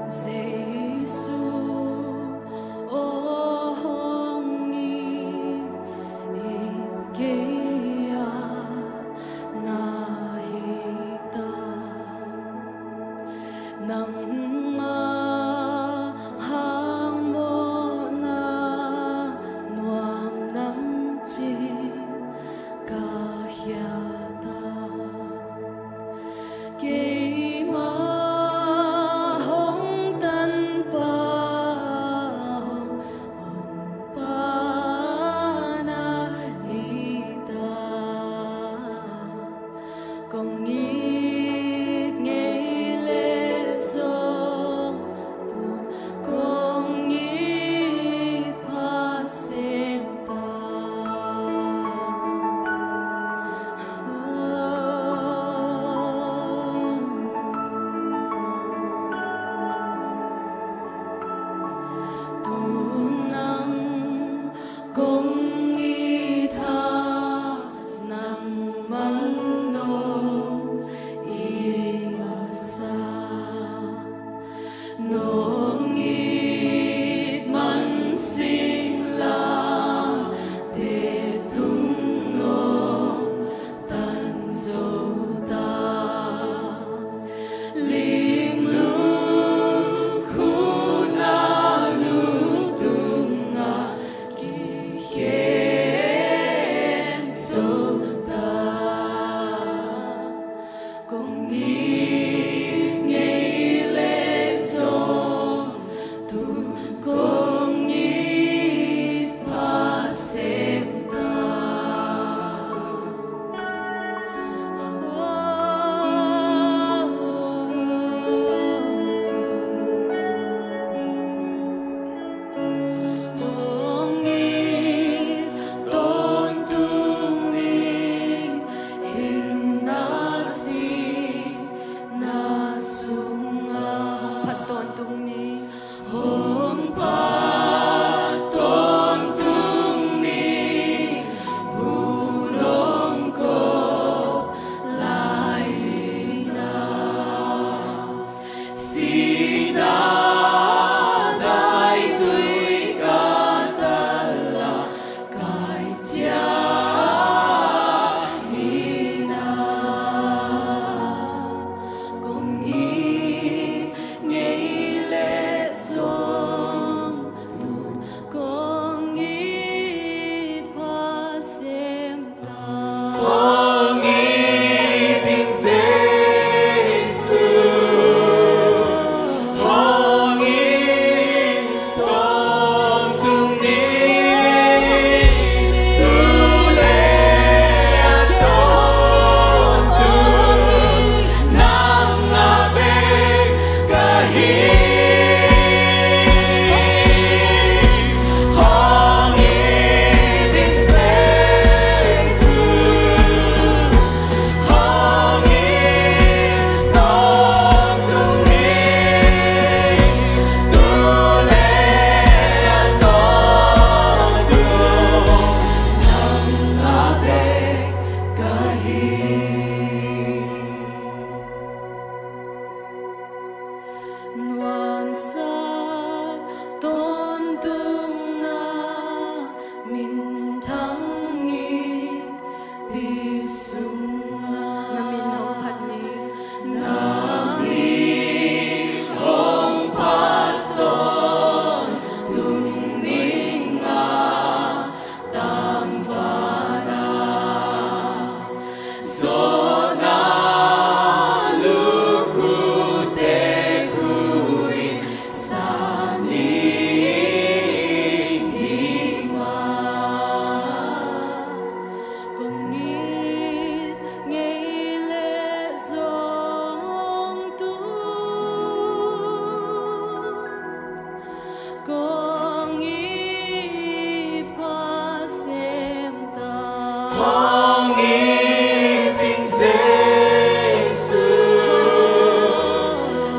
Jesu aw, hong it in kei a na hi ta. Nangmah hang mawhna nuam nang cih ka khial ta. Keimah hong tanpa, hong honpa na hi ta. Pi sungah na min hong phat ni. Na min hong phat tawntung ning a, tangvalna zawhna lukhu teekhu in sa ning hi mah. Kong it ngei leh zong tung, kong it pha sem ta. Hong it ing Jesu,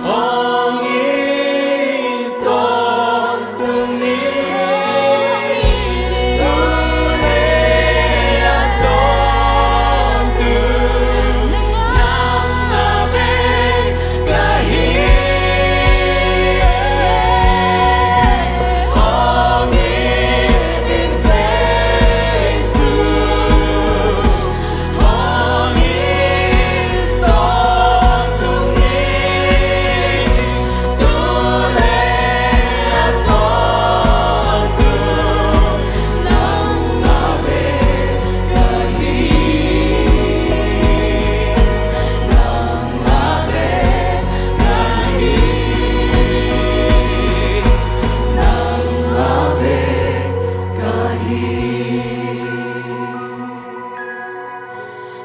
hong it tawntung ni.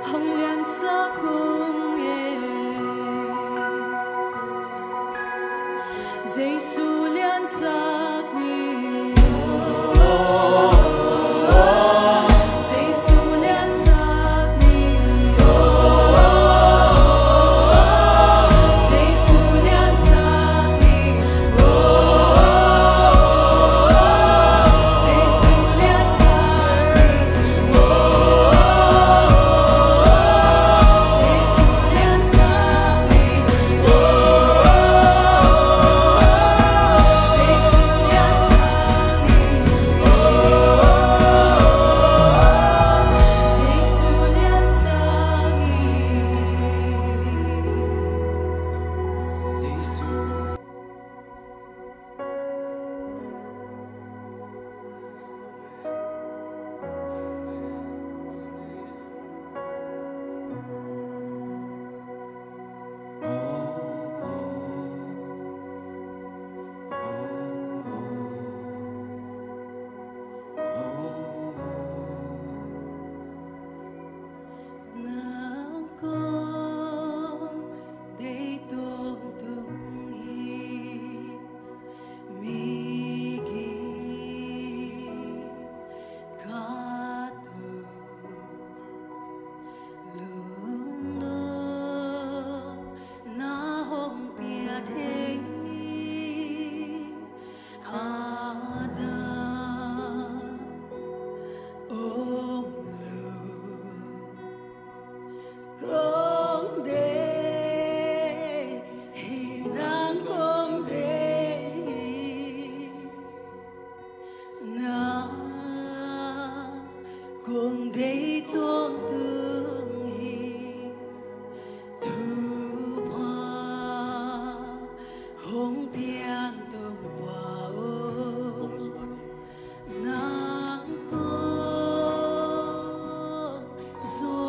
Hong liansak ung e, Jesu liansak ni. Jesu liansak ni. Jesu liansak ni. Nang kong deih tawntung hi, migi khat uh lungdamna hong pia thei. Adam om lo, kong deih hi, nang kong deih hi. Nang kong deih tawntung hi. Thupha hong pian Topa aw, nang kong zo